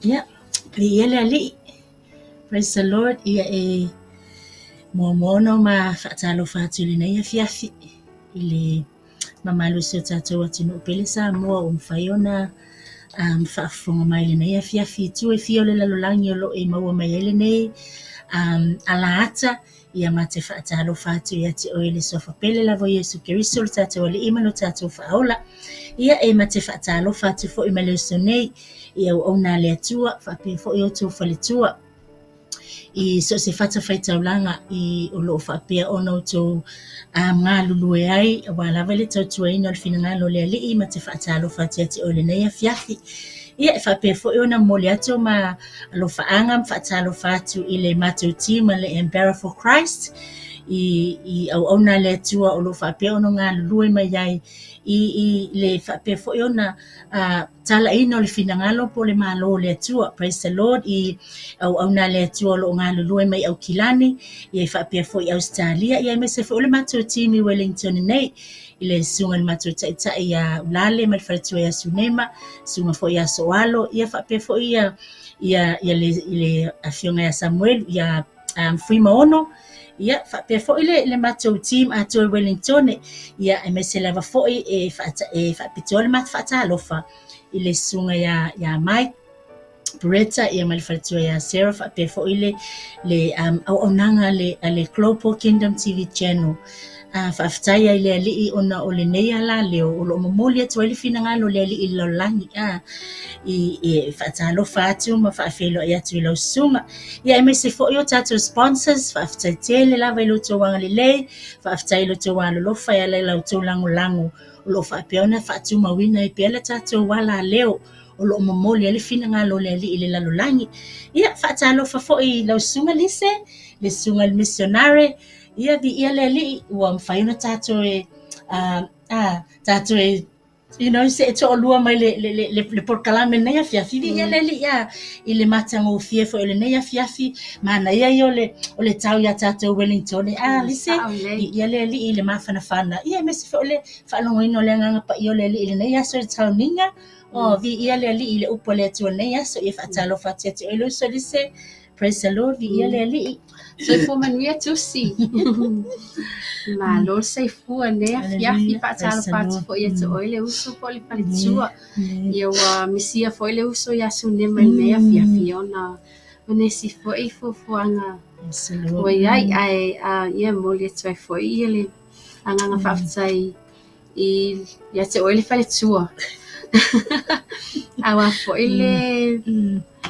Ia, viia le Alii. Praise the Lord. Ia e muamua ona ma faatalofa atu i lenei afiafi i le mamalu o si o tatou atunuu pele Samoa ua mafai ona um, faafofoga mai i lenei afiafi i itu e fia o le lalolagi o lo o e maua mai ai lenei um, alaata. Ia ma te faatalofa atu ia te oe i le Suafa pele lava o Iesu Keriso lo tatou Alii ma lo tatou Faaola. Ia e ma te faatalofa atu foi ma le uso nei i auauna a le Atua faapea foi outou faletua i so o se fatafaitaulaga i o lo o faapea ona outou um, galulue ai aua lava le tautuaina o le finagalo o le Alii ma te faatalofa atu ia te oe i lenei afiafi. Ia e faapea foi ona momoli atu ma alofaaga ma faatalofa atu i le matou team a le Embarra for Christ i, i auauna a le Atua o lo o faapea ona galulue mai ai i, i le faapea foi ona uh, talaina o le finagalo po o le Malo o le Atua. Praise the Lord i auauna a le Atua o lo o galulue mai Aukilani, ia e faapea foi Ausetalia, ia aemaise foi o le matou team i Wellington nei i le susuga i le matou taitai ia Ulale ma le faletua ia Sunema, susuga foi ia Soalo, ia faapea foi ia ia ia le, le afioga ia Samuelu, ia um, Fuimaono, ia faapea foi le, le matou team atoa i Wellington, ia aemaise lava foi e, faata, e faapitoa le matou faatalofa i le susuga ia, ia Mike Beretta ia ma le faletua ia Sarah faapea foi le, le um, auaunaga a le, a le Global Kingdom TV Channel. Uh, faafetai ai le Alii ona o lenei alaleo o lo o momoli atu ai le finagalo o le Alii i le lalolagi a i, i faatalofa atu ma faafeiloai atu i lau susuga. Ia aemaise foi o tatou sponsors, faafetai tele lava i lo outou agalelei, faafetai i lo outou alolofa e ala i la outou lagolago o lo o faapea ona faatumauina ai pea le tatou alaleo o lo o momoli ai le finagalo o le Alii i le lalolagi. Ia, faatalofa foi i lau susuga Lise, le susuga i le missionare, ia, viia le Alii, ua mafai ona tatou e, uh, uh, tatou e you know, se e to'alua mai le, le, le, le, le polokalame lenei afiafi, viia le Alii a, i le matagofie foi o lenei afiafi, manaia ia o le, o le tau iā tatou Wellington, a, Lise, viia le Alii i le mafanafana, ia, aemaise foi o le faalogoina o le Agaga Paia o le Alii i lenei aso i le tauniga, Oh, viia le Alii i le upu a le Atua i lenei aso, ia faatalofa atu ia te oe le uso Lise. Praise the Lord, viia le Alii. Soifua manuia Tusi. Malo le soifua i lenei afiafi, faatalofa atu foi ia te oe le uso po o le faletua. Ia ua misia foi le uso ia Sunema i lenei afiafi ona o nisi foi fuafuaga ua i ai, ae ia momoli atu ai foi ia le agaga faafetai i ia te oe le faletua. Aua foi le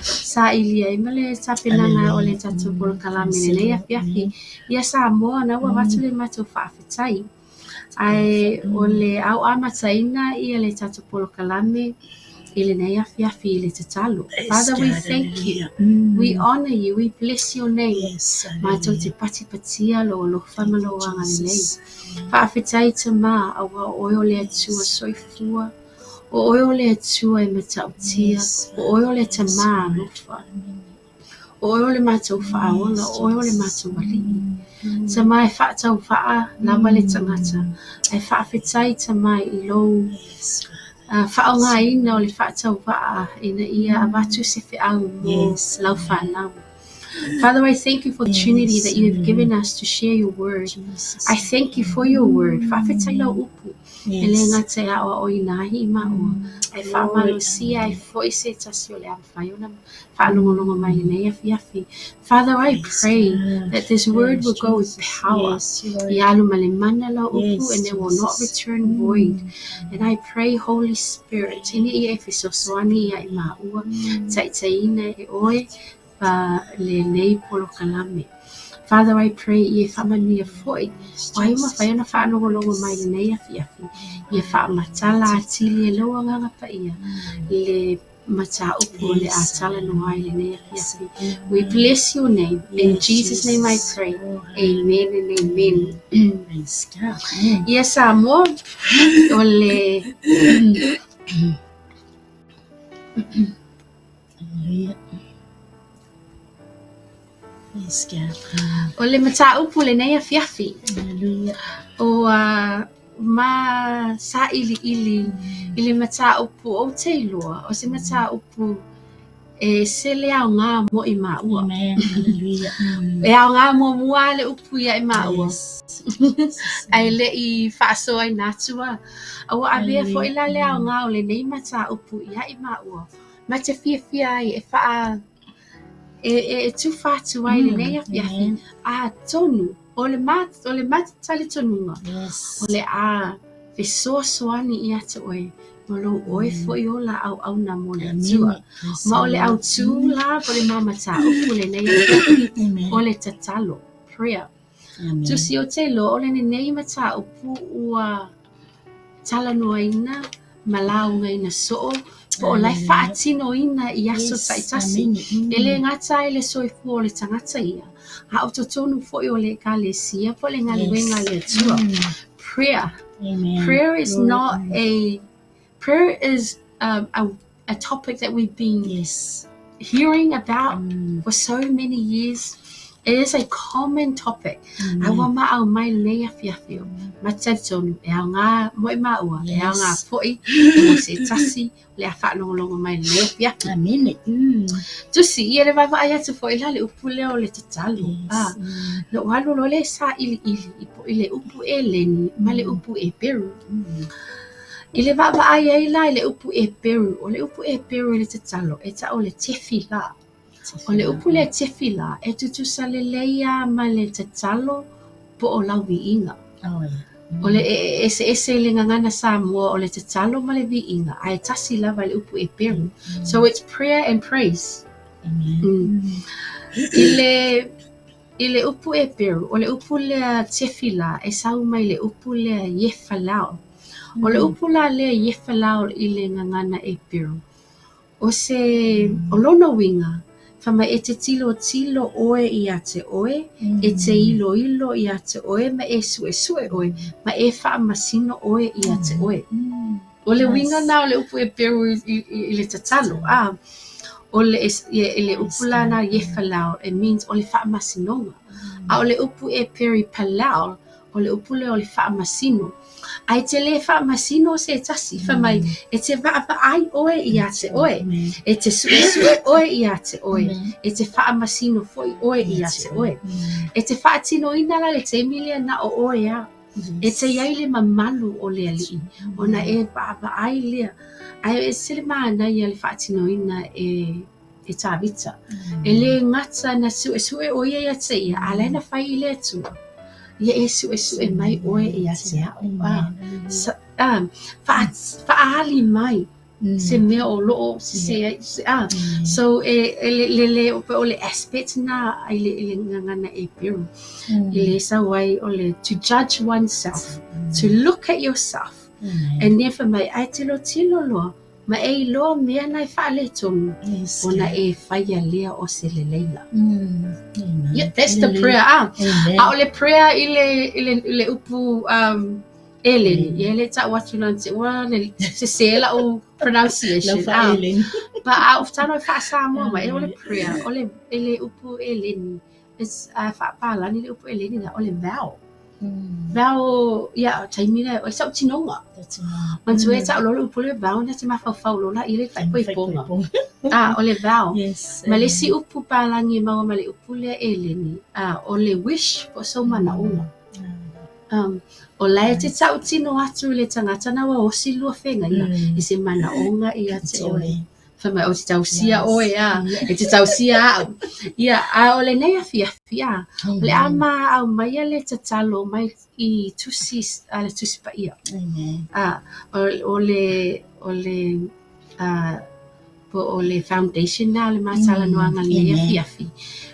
sailia ai ma le tapenaga o le tatou polokalame i lenei afiafi. Ia Samoa, na ua avatu le matou faafetai. Ae o le a o amataina ia le tatou polokalame i lenei afiafi i le tatalo. Father, we thank you. We honor you. We bless your name. Matou te patipatia lou alofa ma lou agalelei. Faafetai Tama, aua o oe o le Atua soifua, o oe o le Atua e matautia, o oe o le Tama alofa. O oe o le matou Faaola, o oe o le matou Alii. Tama e faatauvaa lava le tagata, ae faafetai Tama i lou faaaogaina o le faatauvaa ina ia avatu se feau mo lau fanau. Father, I thank you for the opportunity that you have given us to share your word. I thank you for your word. Faafetai lau upu. E le gata e aoaoina ai i maua, ae faamalosia ai foi se tasi o le a mafai ona faalogologo mai i lenei afiafi. Father, I pray that this word will go with power. Ia alu ma le mana lau upu and it will not return void. And I pray, Holy Spirit, ina ia e fesoasoani ia i maua, taitaiina e oe pa lenei polokalame. Father, I pray ia e faamanuia foi o ai ua mafai ona faalogologo mai i lenei afiafi, ia faamatala atili e lou Agaga Paia le mataupu o le a talanoa ai i lenei afiafi. We bless your name. In Jesus' name I pray. Amen and amen. Ia Samoa, o le O le mataupu lenei afiafi, ua ma sailiili i le mataupu ou te iloa o se mataupu E ese le aoga mo i maua. Amen. Hallelujah. E aoga muamua lava le upu ia i maua. Ae le i faasoaina atu a. A ua avea foi la le aoga o lenei mataupu ia i maua ma te fiafia ai e faa e, e, e tufa atu ai lenei afiafi. Atonu o le ma o le ma talitonuga Yes. o le a fesoasoani ia te oe ma lou oe foi ola auauna mo le Atua. Ma o le autū la po o le ma mataupu lenei afiafi, Amen. o le tatalo, prayer. Amen. Tusi o te iloa o le lenei mataupu ua talanoaina ma laugaina soo po o la e faatinoina i aso Yes. taitasi. Amen. E le gata ai le soifua o le tagata ia, a o totonu foi o le ekalesia po o le galuega a le Atua. Prayer. Amen. Prayer is Glory. not a prayer is a topic that we've been Yes. hearing about for so many years. It is a common topic. A ua maau mai lenei afiafi o ma talitonu e aoga mo i maua, e aoga Yes. foi mo se tasi o le a faalogologo mai lenei afiafi. Amen. Tusi, ia le vaavaai atu foi la le upu lea o le tatalo. Yes. Ah, na ou alu loa lea sailiili i po i le upu Eleni ma le upu Eperu. I le vaavaai ai la i le upu Eperu, o le upu Eperu i le tatalo, e tau o le tefila. O le upu lea tefila, e tutusa lelei lava ma le tatalo po o lau viiga. Oh, yeah. O le e eseese i le gagana Samoa o le tatalo ma le viiga, ae tasi lava i le upu Eperu. So it's prayer and praise. Amen. I le i le upu Eperu, o le upu lea tefila e sau mai le upu lea iefalao. O le upu la lea iefalao i le gagana Eperu, o se o lona uiga, fai mai e te tilotilo oe ia te oe, e te iloilo ia te oe ma e suesue oe, ma e faamasino oe ia te oe. O le uiga na o le upu Eperu i le tatalo. Ah, o le i le upu la na iefalao, it means o le faamasinoga. A o le upu Eperi palao, o le upu lea o le faamasino. Ae te le faamasino se tasi, fai mai e te vaavaai oe ia te oe, e te suesue oe ia te oe, e te faamasino foi oe ia te oe. E te faatinoina la le taimi lea na o oe lava. E te i ai le mamalu o le Alii, ona e vaavaai lea. Ae ese le manaia le faatinoina e e Tavita. E le gata na suesue o ia ia te ia, a o la na fai i le Atua. Ia e suesue mai oe ia te au. Ah, sa, ah, faaali mai se mea o loo se ai se ah. So e e le le, le o le aspect na i le i le gagana Eperu. I le sau ai o le to judge oneself, to look at yourself. And then fai mai ae tilotilo loa ma e iloa mea na e faaletonu Yes. ona e faia lea o se lelei la. Amen. Yeah, that's the prayer. Ah, Amen. a o le prayer i le i le, i le upu Eleni. Ia le tau atu na te ua le se se la o pronunciation. Lau Ah, faaeleni. but a o tano e faasamoa mai e o le prayer o le i le upu Eleni. It's faapalani le upu Eleni na o le vow. Vow ia taimi le o le sautinoga. That's enough. Manatua e tau loa le upu le vow na te mafaufau loa la i le faaipoipoga. Ah, o le vow. Yes. Ma le isi upu palagi e maua ma le upu lea Eleni, ah, o le wish po o sou manaoga. O la e te tautino atu i le tagata na ua osi lua feagaiga i se manaoga ia te oe. Fai mai o te tausia oe a, e te tausia au. Ia, a o lenei afiafi a, o le a ma aumaia le tatalo mai i tusi a le Tusi Paia. Amen. Ah, o le o le ah, po o le foundation na o le matalanoaga lenei afiafi.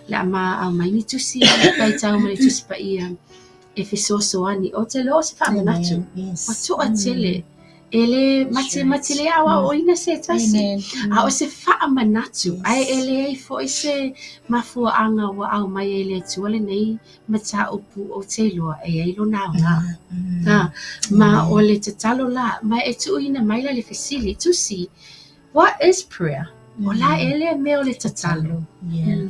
Le a ma aumai ni tusi faitau ma le Tusi Paia e fesoasoani. O te iloa o se faamanatu. Yes. Ua toatele. E le mate mate le aoaoina se tasi. Amen. A o se faamanatu. Yes. Ae e leai foi se mafuaaga ua aumai ai le Atua lenei mataupu o te iloa e ai lona aoga. Ah, ma o le tatalo la, ma e tuuina mai la le fesili, tusi, what is prayer? O la e le mea o le tatalo. Yeah.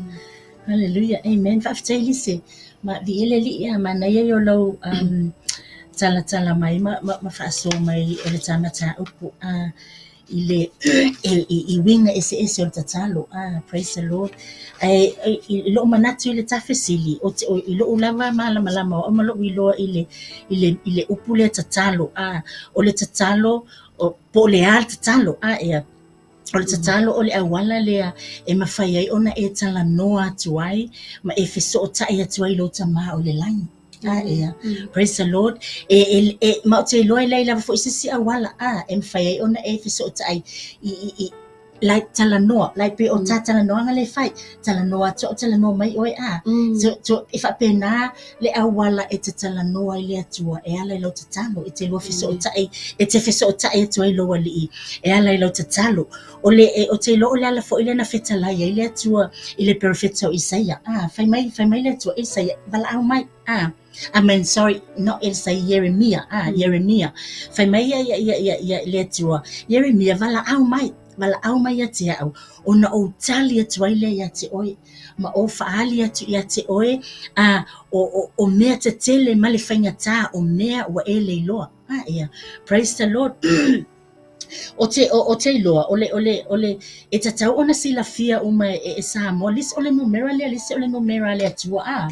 Hallelujah. Amen. Faafetai Lise. Ma viia le Alii ia manaia i o lau talatala mai ma, ma, ma faasoa mai o le tā mataupu. i le i uiga eseese o le tatalo. Praise the Lord. Ae i lou manatu i le ta fesili, i lou lava malamalama o au ma lou iloa i le upu lea tatalo, o le tatalo, po o le a le tatalo, ea. O le tatalo o le auala lea e mafai ai ona e talanoa atu ai ma e fesootai atu ai i lou Tama o i le lagi. Ea. Praise the Lord. E ma ou te iloa e leai lava foi se isi auala e mafai ai ona e fesootai i like talanoa, like pei o ta talanoaga lea e fai, talanoa atu au, talanoa mai oe a. So e faapena le auala e te talanoa ai le Atua e ala i lau tatalo, e te lua fesootai, e te fesootai atu ai i lou Alii e ala i lau tatalo. O le, ou te iloa o le ala foi lea na fetalai ai le Atua i le perofeta o Isaia. Fai mai le Atua, Isaia, valaau mai. I mean, sorry, not Isaia, Ieremia. Ieremia. Fai mai ia le Atua, Ieremia, valaau mai. Valaau mai ia te au, ona ou tali atu ai lea ia te oe, ma ou faaali atu ia te oe, o mea tetele ma le faigata, o mea ua e le iloa. Ia. Praise the Lord. O te iloa, o le, e tatau ona silafia uma e Samoa, lisi o le numera lea, lisi o le numera a le Atua,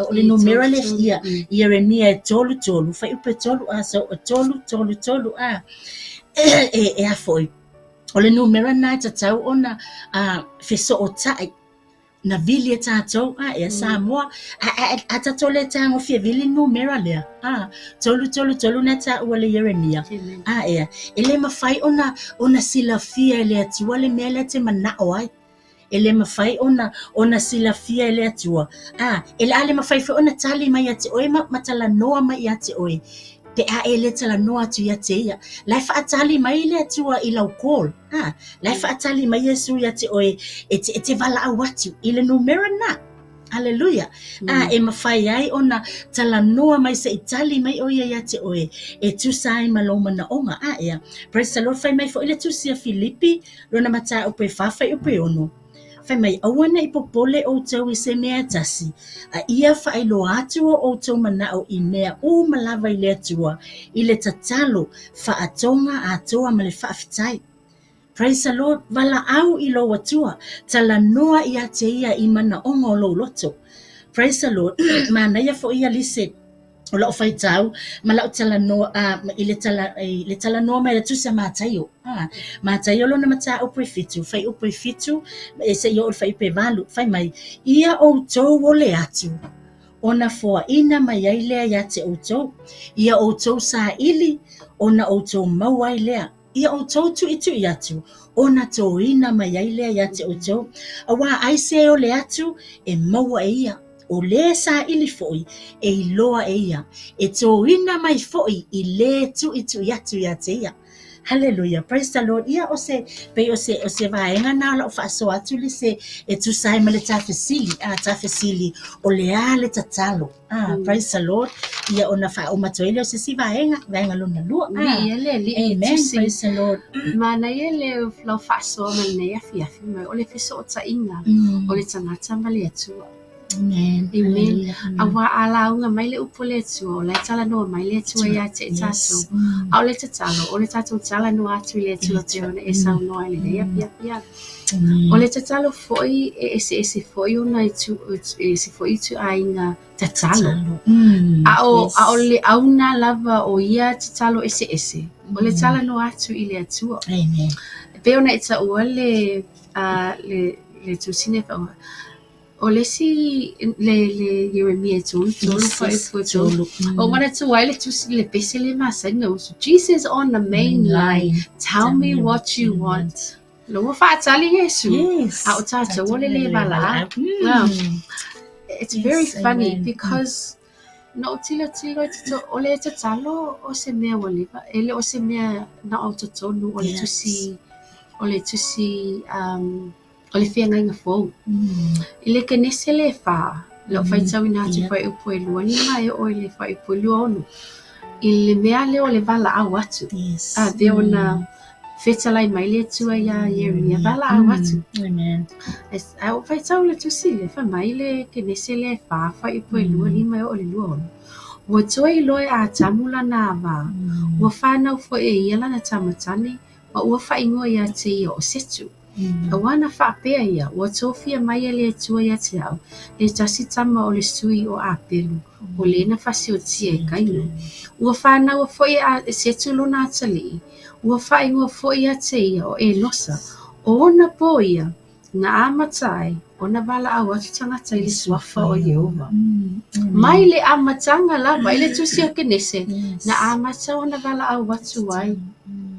o le numera lea, ia, Ieremia e 3 3, fuaiupu e 3, so 3 3 3, e a foi, o le numera na e tatau ona fesootai, na vili e tātou, e Samoa, a tātou le tāgofia vili numera lea, 3 3 3 na tāua le Ieremia, ea, e le mafai ona silafia e le Atua le mea lea te manao ai, e le mafai ona silafia e le Atua, e le a le mafai foi ona tali mai ia te oe ma talanoa mai ia te oe, pe a e le talanoa atu ia te ia, la e faatali mai le Atua i lau call, la e faatali mai Iesu ia te oe e te valaau atu i le numera na. Hallelujah. E mafai ai ona talanoa mai se i tali mai o ia ia te oe e tusa ai ma lou manaoga. Ea. Praise the Lord. Fai mai foi le tusi a Filipi, lona mataupu e 4 fuaiupu e 6. Fai mai, aua nei popole outou i se mea e tasi, a ia faailoa atu o outou manao i mea uma lava i le Atua, i le tatalo faatoga atoa ma le faafetai. Praise the Lord, valaau i lou Atua, talanoa ia te ia i manaoga o lou loto. Praise the Lord, manaia foi ia lise o lau faitau ma lau talanoa i le talanoa mai le tusi a Mataio. Mataio lona mataupu e 7, fuaiupu e 7, e seia oo i le fuaiupu e 8, fai mai, ia outou ole atu, ona foaina mai ai lea ia te outou, ia outou saili, ona outou maua ai lea, ia outou tuitui atu, ona toina mai ai lea ia te outou, auā ai se ole atu e maua e ia, o lē saili foi e iloa e ia, e toina mai foi i lē tuitui atu ia te ia. Hallelujah, praise the Lord. Ia o se, pei o se vaega na o lau faasoa atu lise e tusa ai ma le tafesili, tafesili o le a le tatalo. Praise the Lord. Ia ona faauma atu ai lea o se isi vaega, vaega lona lua. Viia le Alii e Amen, tusi. Praise the Lord. Manaia le lau faasoa mai lenei afiafi mai o le fesootaiga o le tagata ma le Atua. Amen. Amen. Hallelujah. Auā a lauga mai le upu a le Atua, o la e talanoa mai le Atua ia te i tatou. A o le tatalo, o le tatou talanoa atu i le Atua pei ona e saunoa i lenei afiafi. O le tatalo foi e eseese foi ona itu, e ese foi ituaiga tatalo. A o le auna lava o ia tatalo eseese, o le talanoa atu i le Atua. Amen. E pei ona e taua le le tusi lea faauga. O le isi le Ieremia e 3 3 fuaiupu e 3. O manatua ai le tusi le pese le masani na usu. Jesus on the main line, tell me what you want. Lo faatali Iesu. Yes. A o tātou o le le valaau. It's very funny because na o tilotilo e te o le tatalo o se mea ua leva, e le o se mea na o totonu o le tusi, o le tusi o le feagaiga fou. I le Kenese le 4, lau faitauina atu fuaiupu e 25 e oo i le fuaiupu e 26. I le mea lea o le valaau atu. A pei ona fetalai mai le Atua ia Ieremia, valaau atu. Amen. A o faitau le tusi le fai mai le Kenese le 4, fuaiupu e 25 e oo i le 26. Ua toe iloa e Atamu lana avā, ua whanau foi e ia lana tama tane, Ma ua faaigoa ia te ia o Setu. Auā na faapea ia, Ua tofia mai e le Atua ia te au le tasi tama o le sui o Apelu, o le na fasiotia e Kaino. Ua fanaua foi e Setu lona atalii, ua faaigoa foi ia te ia o Enosa, o ona po ia na amata ai ona valaau atu tagata i le suafa o Ieova. Mai le amataga lava i le tusi o Kenese, na amata ona valaau atu ai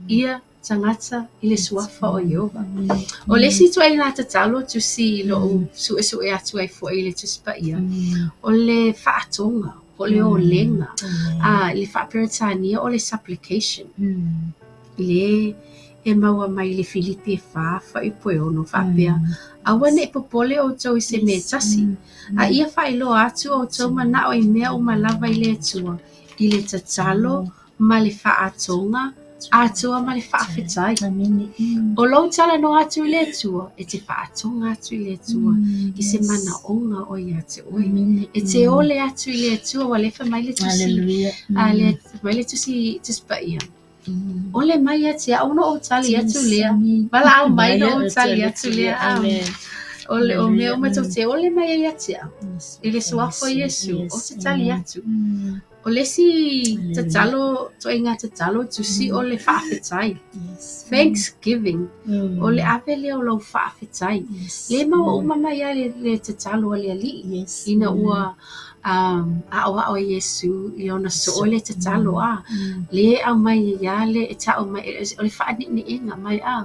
ia tagata i le suafa o Ieova. O le isi ituaiga tatalo tusi i lou suesue atu ai foi i le Tusi Paia, o le faatoga, po o le olega, a i le faa-Peretania o le supplication. Le e maua mai i le Filipi e 4 fuaiupu e 6 faapea, Aua ne i popole outou i se mea e tasi, a ia faailoa atu outou manao i mea uma lava i le Atua, i le tatalo ma le faatoga atoa ma le faafetai. O lou talanoa atu i le Atua, e te faatoga atu i le Atua i se manaoga o ia te oe. E te ole atu i le Atua, ua lefa mai le tusi, a le mai le tusi Tusi Paia. Ole mai ia te au ona ou tali atu lea. Valaau mai ona ou tali atu lea. O le o mea uma tou te ole mai ai ia te au. I le suafa o Iesu, ou te tali atu. O le isi tatalo, ituaiga tatalo tusi o le faafetai. Thanksgiving. O le ave lea o lou faafetai. Le maua uma mai ai le, le tatalo a le Alii. Ina ua aoao e Iesu i ona soo le tatalo a. Le aumai ia le e tau mai o le faaneeneega mai a.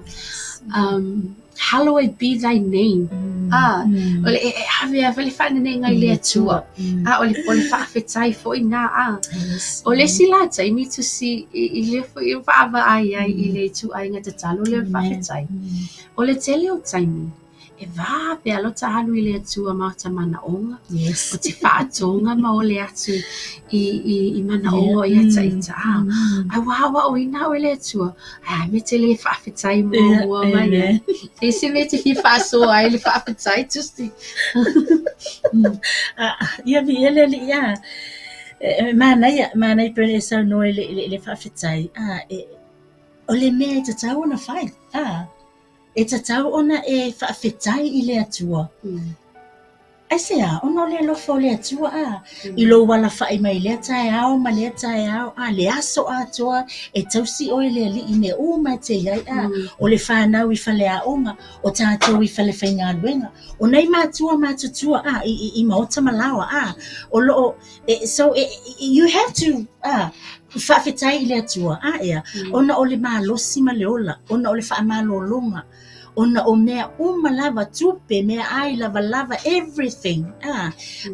Hallowed be thy name. A, o le e ave ave le faaneeneega i le Atua. A, o le, o le faafetai foi na a. O le isi la taimi tusi i le foi e vaavaai ai i le ituaiga tatalo lea o le faafetai. O le tele o taimi, e vave lava lota alu i le Atua ma ota manaoga, o te faatoga ma ole atu i manaoga o ia taita. Ae ua aoaoina au e le Atua, ae a mea e te le faafetai muamua mai ai. E se mea e te fia faasoa ai le faafetai tusi. Ia viia le Alii a. E manaia, manaia pei ona e saunoa i le faafetai. A, o le mea e tatau ona fai. A, e tatau ona e faafetai i le Atua. Aisea? Ona o le alofa o le Atua a, i lou alafai mai i lea taeao ma lea taeao a, le aso atoa e tausi oe le Alii i mea uma e te i ai a, o le fanau i faleaoga, o tatou i falefaigaluega, o nai matua matutua a, i maota ma laoa a, o lo o, so you have to a, faafetai i le Atua a ea, ona o le malosi ma le ola, ona o le faamalologa. Ona o mea uma lava, tupe, meaai, lavalava, everything. Ah,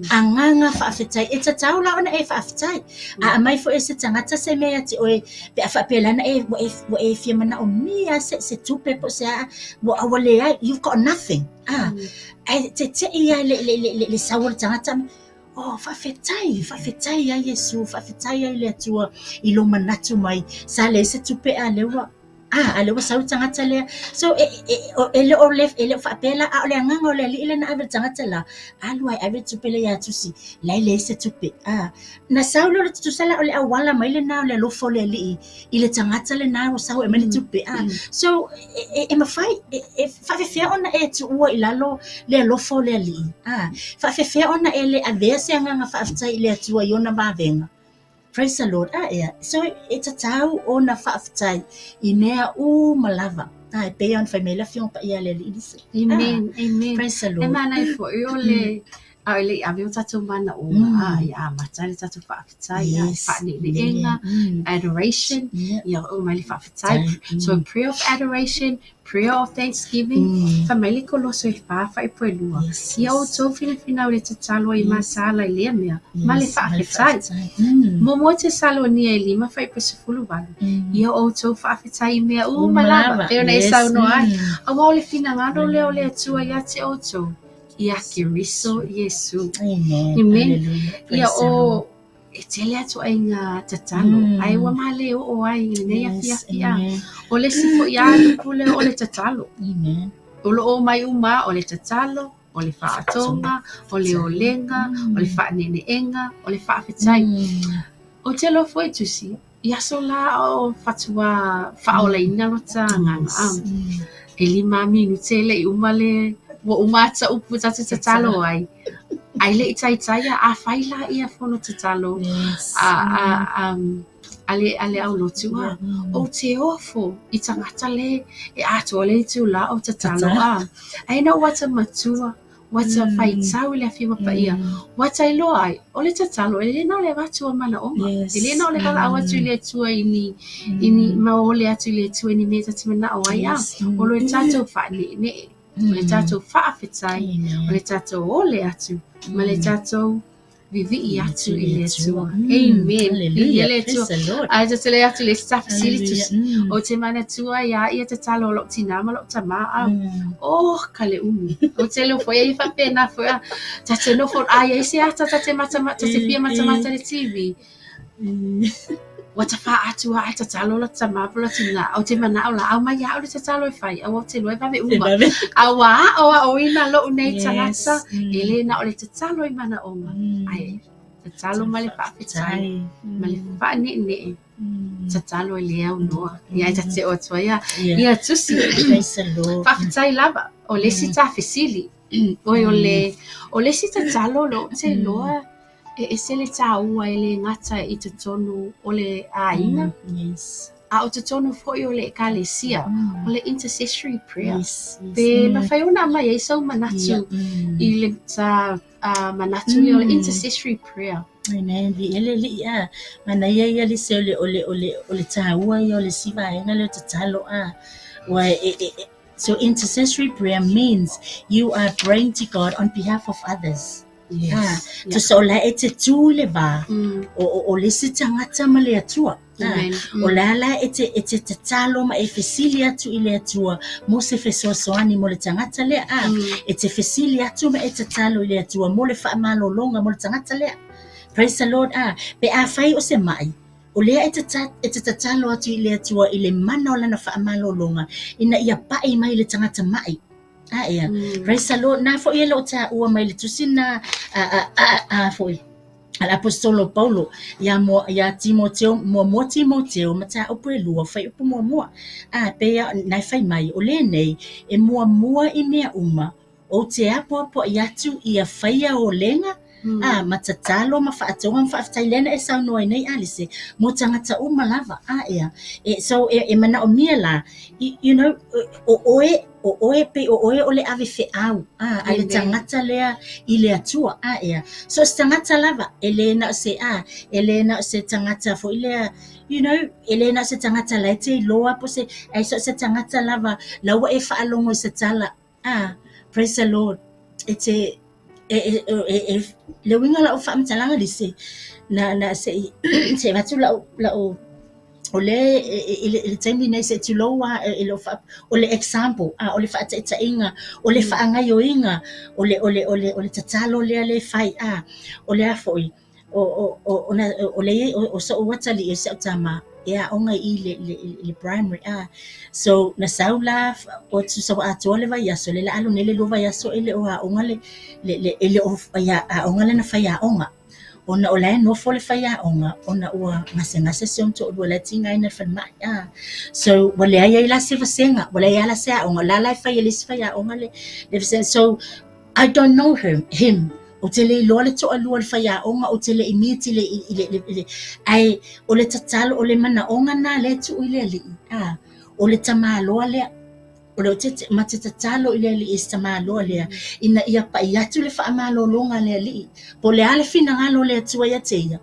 agaga faafetai. E tatau la ona e faafetai. A aumai foi e se tagata se mea ia te oe, pe a faapea leaga e, ua e, ua e fia manaomia se, se tupe po o se a, ua, ua leai, you've got nothing. Ah, ae tete'i lava le, le, le, le, le sau o le tagata, Oh, faafetai, faafetai ia Iesu, faafetai ia i le Atua i lou manatu mai. Sa leai se tupe a lea ua, a lea ua sau le tagata lea. So, e, e, e, le o le, e le o faapea la, a o le agaga o le Alii lea na ave i le tagata la, alu ae ave le tupe lea ia Tusi, la e leai se tupe. A, na sau lea o le tutusa la o le auala mai lena o le alofa o le Alii i le tagata lena ua sau e aumai le tupe. A, so, e, e mafai, e, e faafefea ona e tuua i lalo le alofa o le Alii? A, faafefea ona e le avea se agaga faafetai i le Atua i ona vavega? Praise the Lord. A, ea, so e tatau ona faafetai i mea uma lava. A, e pei ona fai mai le Afioga Paia a le Alii Lisa. Amen, amen. Praise the Lord. E manaia foi o le a o le i ave o tatou manaoga, a ia amata le tatou faafetai, a faaneeneega, adoration, ia oo mai le faafetai. So prayer of adoration, prayer of thanksgiving, fai mai le Koloso e 4 fuaiupu e 2, ia outou finafinau i le tatalo ai mataala i lea mea, ma le faafetai. Muamua Tesalonia e 5 fuaiupu e 18, ia outou faafetai i mea uma lava, pei ona e saunoa ai, aua o le finagalo lea o le Atua ia te outou, ia Keriso Iesu. Amen. Amen. Ia o e tele lava ituaiga tatalo, ae ua male oo ai i lenei afiafi a. O le isi foi lava upu lea o le tatalo. Amen. O lo o mai uma o le tatalo, o le faatoga, o le olega, o le faaneeneega, o le faafetai. Ou te iloa foi Tusi, I aso la o fatuā faaolaina lota agaga a. E 5 minute e leʻi uma le ua uma ata upu tatou tatalo ai. Ae leʻi taitai a afai la ia fono tatalo a a a le a le aulotu a ou te ofo i tagata le e atoa le itulā o tatalo a. Ae na ua ata matua Ua ta faitau i le Afioga Paia, ua ta iloa ai, o le tatalo, e le na o le avatu o manaoga, e le na o le valaau atu i le Atua i ni, i ni maole atu i le Atua i ni mea ta te manao ai, a o le tatou faaneenee, o le tatou faafetai, o le tatou ole atu, ma le tatou vivii atu i le Atua. Amen. Viia le Atua. Ae ta te le atu i le isi ta fesili tusi. Ou te manatua iā ia tatalo o lou tinā ma lou tamā au. Oh, ka le umi. Ou te leo foi ai faapena foi a. Ta te nofo, a i ai se ata ta te matamata, ta te fia matamata i le TV. Ua ta fā atu a e tatalo la tamā po la tinā. Ou te manao la, aumai ia au le tatalo e fai, aua ou te iloa e vave uma. A ua aʻoaʻoina loʻu nei tagata, e le na o le tatalo i manaoga, ae tatalo ma le faafetai, ma le faaneenee, tatalo e le aunoa. Ia e ta te oo atu ai a ia tusi. Faafetai lava, o le isi ta fesili, oi o le, o le isi tatalo lea ou te iloa E ese le tāua e le gata i totonu o le aiga, a o totonu foi o le ekalesia, o le intercessory prayer. Pe mafai ona aumai ai sou manatu i le ta manatu ia o le intercessory prayer. Amen. Viia le Alii a. Manaia ia lisi o le o le o le o le tāua ia o le isi vaega lea o tatalo a. Ua e, e, e, so intercessory prayer means you are praying to God on behalf of others. Yes. Tusa o la e te tū i le vā o, o, o le isi tagata ma le Atua. Amen. O la la e te, e te tatalo ma e fesili atu i le Atua mo se fesoasoani mo le tagata lea. A, E te fesili atu ma e tatalo i le Atua mo le faamalologa mo le tagata lea. Praise the Lord. A, pe afai o se mai, o lea e te, e te tatalo atu i le Atua i le mana o lana faamalologa ina ia paʻi mai le tagata mai. A ea. Praise the Lord. Na foi e lo tāua mai le tusi na a a a a foi. A le aposetolo Paulo ia mo ia Timoteo muamua Timoteo mataupu e lua fuaiupu muamua. A pei a na e fai mai o lenei e muamua i mea uma ou te apoapoai atu ia faia olega a ma tatalo ma faatoga ma faafetai lea na e saunoa ai nei Alice mo tagata uma lava a ea e so e, e manaomia la you know o oe o oe pei o oe o le ave feau a a le tagata lea i le Atua a ea so se tagata lava e le na o se a e le na o se tagata foi lea you know e le na o se tagata la e te iloa po se ai so se tagata lava la ua e faalogo i se tala a praise the Lord e te e e e e le uiga o lau faamatalaga lise na na se i se i avatu lau lau o lea i le i le taimi nei se i tulou lava e lou faa o le example a o le faataitaiga o le faagaoioiga o le o le o le o le tatalo lea le fai a o le a foi o o o ona o le o soʻu atalii o si au tama e aoga i le le le primary a so na sau la o tusa ua atoa le vaiaso lea o le a alu nei le lua vaiaso e le o aoga le le e le o aoga lana faiaoga ona o la e nofo le faiaoga ona ua gasegase si ona toalua la e tigaina i le falemai a so ua leai ai la se vasega ua leai lava la se aoga o la la e fai e le isi faiaoga le le vasega so I don't know her, him. Ou te le iloa le toalua o le faiaoga, ou te le i miti le, i, le, le, le, ae o le tatalo, o le manaoga na lea e tuu i le Alii, a, o le tamāloa lea, o le te, ma te tatalo i le Alii i se tamāloa lea, ina ia pai atu le faamalologa a le Alii, po o le a le finagalo o le Atua ia te ia,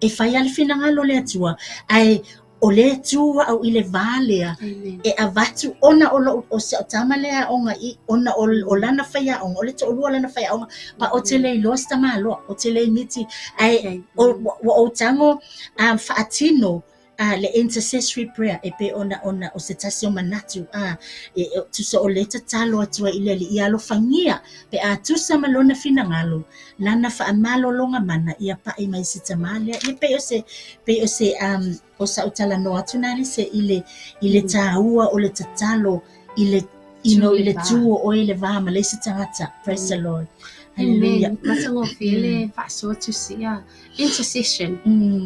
e fai lava le finagalo o le Atua, ae o lea e tu au i le va lea e avatu ona o lou o si au tama lea e aoga i ona o, o lana faiaoga o le toalua o lana faiaoga pa ou te le iloa se tamaloa ou te le miti ae o, ua ou tago um, faatino a le intercessory prayer e pei ona ona o se tasi o manatu a e, e, tusa o le tatalo atu ai i le Alii ia alofagia pe a tusa ma lona finagalo lana faamalologa mana ia paʻi mai se tamā lea. Ia pei o se, pei o se, um, o sa'u talanoa atu na Alice i le, i le tāua o le tatalo i le, you know, i le tū o oe i le vā ma le isi tagata. Praise the Lord. Hallelujah. Amen. Matagofie le faasoa tusia. Intercession.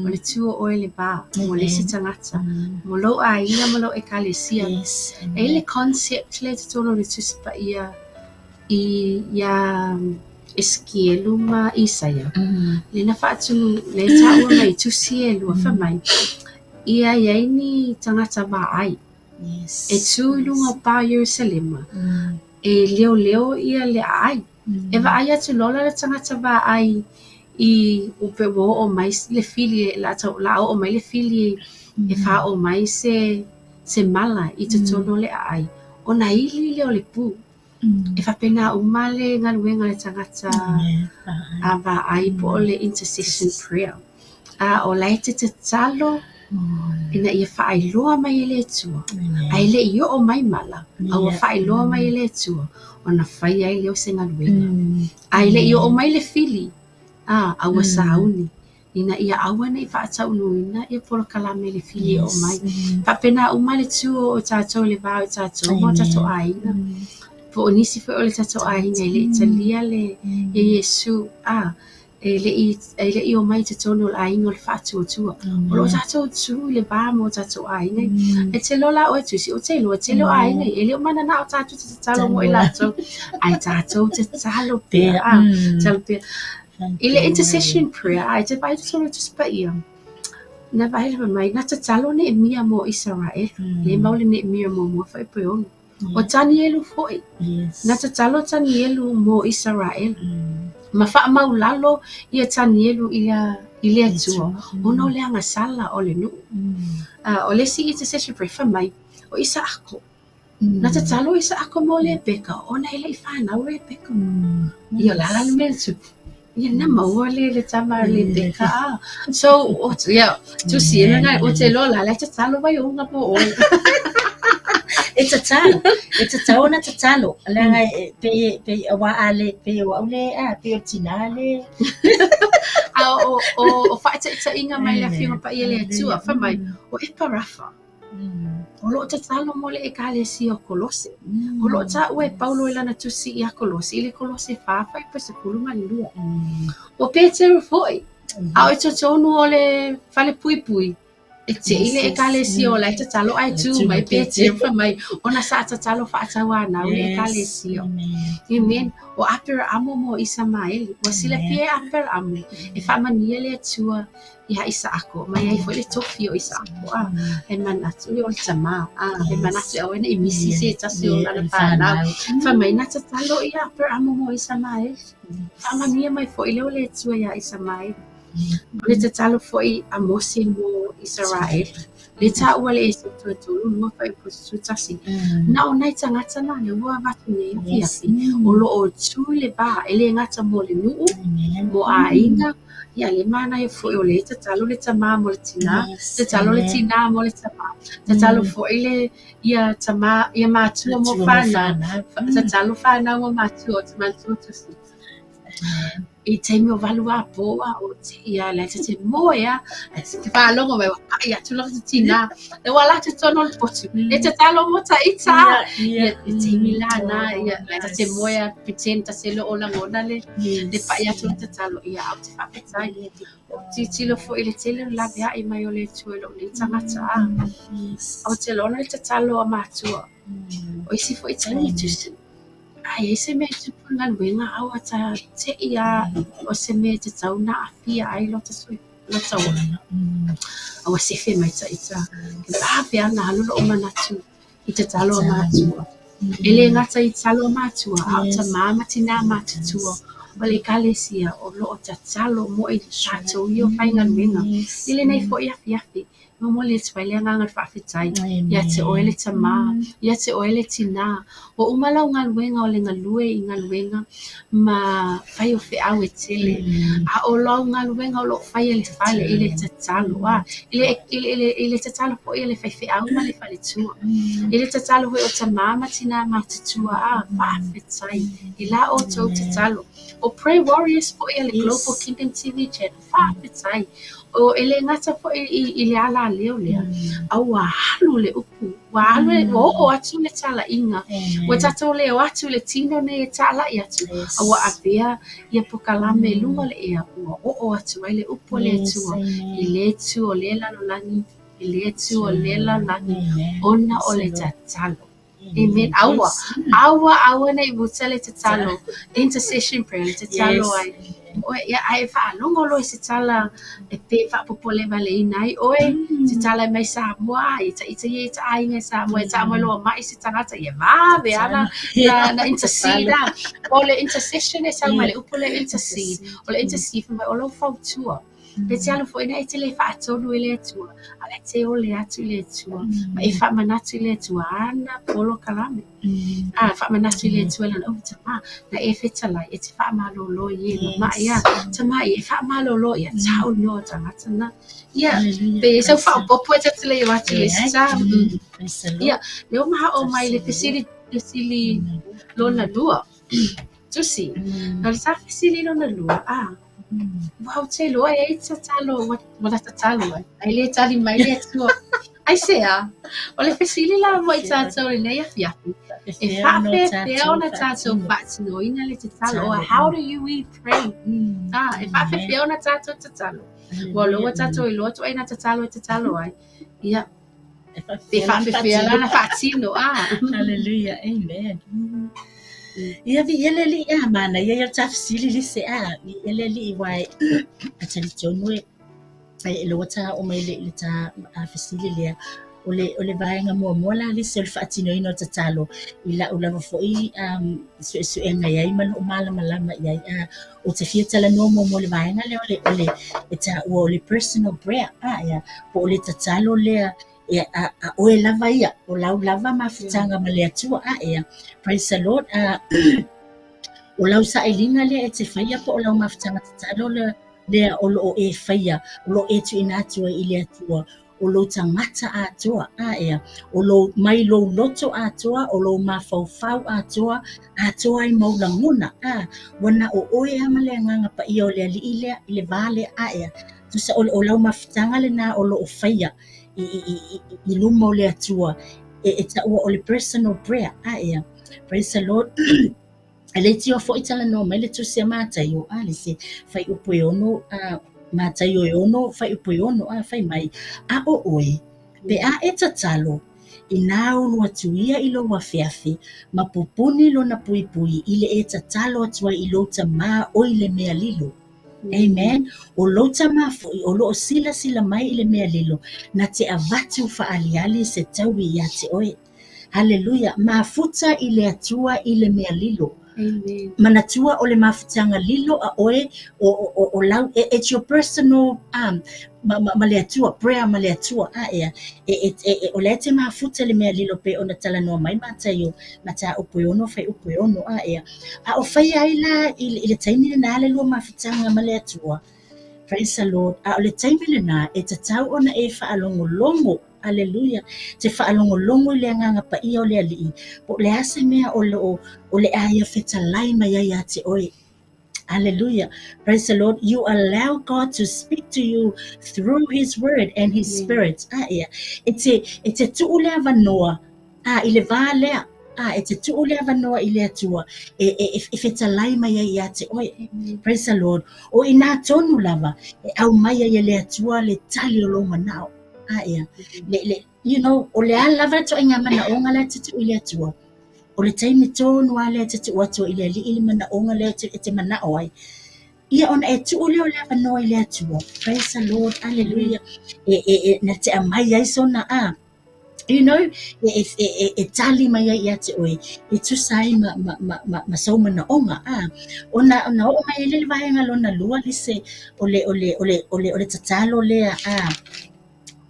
O le tu o oe le va mo le isi tagata. Mo lou aiga ma lou ekalesia. Yes. E i le concept lea i totonu o le Tusi Paia i iā Esekielu ma Isaia. Lea na faatunu, lea e taua mai i tusi e lua fai mai, ia i ai ni tagata vaai Yes. e tu i luga o pa o Ierusalema e leoleo ia le aai. E vaai atu loa la le tagata vaai i pe ua oo mai le fili la oo mai le fili e faaoo mai se mala i totonu o le aai, ona ili lea o le pu. E faapena uma le galuega a le tagata a vaai po o le intercession prayer. A o la e te tatalo ina ia faailoa mai e le Atua. Ae le i oo mai mala, a ua faailoa mai e le Atua, ona fai ai lea o se galuega. Ae le i oo mai le fili, a ua sauni, ina ia aua ne i faataunuuina ia polokalame i le fili e oo mai. Faapena uma le tu o tatou i le va o tatou ma o tatou aiga. Po o nisi foi o le tatou aiga e le i talia le ia Iesu, a e le i omai i totonu o le aiga o le faatuatua. O lo o tatou tu i le va ma o tatou aiga. E te loa la oe tusi, o te iloa tele o aiga e le o mananao tatou te tatalo mo i latou. Ae tatou tatalo pea, a, tatalo pea. I le intercession prayer, a e te vaai totonu o le Tusi Paia, na vaai lava mai, na tatalo Neemia mo Isaraelu, le mau le Neemia muamua fuaiupu e 6. O Tanielu foi, na tatalo Tanielu mo Isaraelu. Ma faamaulalo ia Tanielu i le Atua, ona o le agasala o le nuu. O le isi intercession prayer, fai mai, o Isaako. Na tatalo Isaako mo Rebeka, ona e le i fanau Rebeka. Ia o le a la le mea na tupu? Ia na maua le tama a Rebeka. So, ia, tusi e lana, o te loa la, la e tatalo mai o unga mo oe. E tatalo, e tatau ona tatalo. Leaga e pei pei aua a le pei o au le a pei o le tinā le. A o faataitaiga mai le Afioga Paia le Atua, fai mai, o Eparafa. O lo o tatalo mo le ekalesia o Kolose. O lo o taua e Paulo i lana tusi ia Kolose, i le Kolose 4, 12. O Peteru foi, a o i totonu o le fale puipui, e te i le ekalesia o la e tatalo ae tu mai Peteru fai mai, ona sa tatalo faatauanau le ekalesia. Amen. O Aperaamo mo Isamaeli. Ua silafia e Aperaamo e faamanuia le Atua ia Isaako, mai ai foi le tofi o Isaako, a e manatu o le tamā, a e manatu e aua ne i misi se tasi o lana fanau. Fai mai na tatalo ia Aperaamo mo Isamaeli. Faamanuia mai foi lea o le Atua ia Isamaeli. O le tatalo foi a Mose mo Isaraelu. Le taua le Eseto e 3, 2 fuaiupu 11. Na o nai tagata na le ua avatu nei afiafi, o lo o tu i le va, e le gata mo le nuu, mo aiga, ia le manaia foi o le tatalo le tamā mo le tinā, tatalo le tinā mo le tamā, tatalo foi le ia tamā, ia matua mo whanau, tatalo whanau mo matua, o te manatua tusi. I taimi o valu a pō a o te ia le te te moe a, e te whālongo mai, wa pai atu laka te tinā, e wa la te tono le potu, e tatalo mo ta ita, ia i taimi la na, ia le te te moe a pretend ta se lo o langona le, le pai atu le tatalo, ia au te whaapetai. O tilotilo foi le tele o le laveai mai o le Atua i lou nei tagata a. O te lona le tatalo a matua. O isi foi taimi tusi. Ai e se mea e tupu i galuega a ua ta te'i a o se mea e tatau ona aafia ai lota lota ola. A ua sefe mai ta ita. E vave lava ona alu lo'u manatu i tatalo a matua. E le gata i tatalo a matua, a o tamā ma tinā matutua o le ekalesia o lo o tatalo mo i tatou ia o faigaluega. I lenei foi afiafi, momoli atu ai le agaga o le faafetai ia te oe le tamā, ia te oe le tinā. Ua uma lau galuega o le galue i galuega ma fai o feau e tele. A o lau galuega o lo o fai e le fale i le tatalo, a i le tatalo foi a le faifeau ma le faletua. I le tatalo foi o tamā ma tinā matutua, a faafetai i la outou tatalo. O Prayer Warriors foi a le Global Kingdom TV Channel, faafetai. O e le gata fo'i i le alaleo lea, a ua alu le upu, ua alu, ua oo atu le tala'iga, ua tatou le o atu i le tino nei e tala'i atu, a ua avea ia pokalame i luga o le ea, ua oo atu ai le upu a le Atua i lea itu o lea lalolagi, i lea itu o lea lalolagi, ona o le tatalo. Amen. Aua, aua, aua ne i muta le tatalo, intercession prayer, le tatalo ai. Oe, ia, ae faalogo loa i se tala e pe faapopole valeina ai oe, se tala e mai Samoa, ia ita ia i taaiga i Samoa, e taa mai loa mai se tagata, ia vave lava na intercede a. O le intercession e sau mai le upu lea intercede, o le intercede fai mai o lou fautua. Pe te alu foi e te le faatonu i le Atua, a o la e te ole atu i le Atua, ma e faamanatu i le Atua ana polokalame. A faamanatu i le Atua lana upu tamā, na e fetalai e te faamalōlō i e na ma'i a, tamai e faamalōlō ia ta'u noa tagata na. Ia, pe i sau faaopoopo e ta te le o atu i le isi ta. Ia, lea ua maha'o mai le fesili, fesili lona lua. Tusi, o le ta fesili lona lua, a, Ua ou te iloa e ai tatalo, ua la tatalo ai, ae le tali mai le Atua. Aisea? O le fesili la mo i tatou i lenei afiafi, e faapefea ona tatou faatinoina le tatalo? Or how do you we pray? Ah, e faapefea ona tatou tatalo? Ua loa tatou iloa ituaiga tatalo e tatalo ai. Ia, e faapefea la ona faatino, ah. Hallelujah, amen. Ia viia le Alii a, manaia ia o le ta fesili lise a, viia le Alii aua e e talitonu e e loa ta oo mai le ta fesili lea, o le o le vaega muamua la lise o le faatinoina o le tatalo i la'u lava foi suesuega i ai ma lo'u malamalama i ai a, ou te fia talanoa muamua i le vaega lea o le o le e taua o le personal prayer a ia, po o le tatalo lea e a oe lava ia, o lau lava mafutaga ma le Atua a ia. Praise the Lord. A o lau sailiga lea e te faia po o lau mafutaga tatalo lea, lea o loo e faia, o loo e tuuina atu ai i le Atua, o lou tagata atoa, a ea, o lou, mai lou loto atoa, o lou mafaufau atoa, atoa ai ma ou lagona, a, ua na o oe lava ma le Agaga Paia o le Alii lea, i le va lea, a ea, tusa o, o lau mafutaga lena o loo faia i, i, i, i luma o le Atua, e, e taua o le personal prayer, a ea, praise the Lord. E leitioa foi talanoa mai le Tusi a Mataio, a le se fuaiupu e 6, a Mataio e 6, fuaiupu e 6, a fai mai, a o oe, pe a e tatalo, inā ulu atu ia i lou afeafe, ma pupuni lona puipui i le e tatalo atu ai i lou Tamā o i le mea lilo. Amen. O lou Tamā foi o loo silasila mai i le mea lilo, na te avatu faaaliali se taui iā te oe. Haleluia! Mafuta i le Atua i le mea lilo. Amen. Manatua o le mafutaga lilo a oe o, o, o, o lau, it's your personal um, ma, ma, ma le Atua, prayer ma le Atua. A ea, e, e, e, e, o lea e te mafuta le mea lilo pei ona talanoa mai Mataio, mataupu e 6, fuaiupu e 6, a ea. A o faia ai la i, i le taimi lenā le lua mafutaga ma le Atua. Praise the Lord. A o le taimi lenā e tatau ona e faalogologo. Aleluia! Te faalogologo i le Agaga Paia o le Alii, po o le a se mea o loo o le a ia fetalai mai ai ia te oe. Hallelujah. Praise the Lord. You allow God to speak to you through His Word and His Spirit. A ia. E te, e te tuu le avanoa, a, i le va lea, a, e te tuu le avanoa i le Atua, e, e, e, e fetalai mai ai ia te oe. Praise the Lord. O inā tonu lava, e aumai ai e le Atua le tali o lou manao. A ia. Le, le, you know, o le a lava le ituaiga manaoga lea e te tuu i le Atua, o le taimi tonu lava lea e te tuu atu ai i le Alii le manaoga lea e te manao ai, ia ona e tuu lea o le avanoa i le Atua. Praise the Lord, hallelujah. E, e, e, na te aumai ai sona a, you know, e, e, e, e, e tali mai ai ia te oe, e tusa ai ma, ma, ma, ma, ma sou manaoga. A, ona, ona oo mai ai lea i le vaega lona lua, lise, o le, o le, o le, o le, o le tatalo lea, a,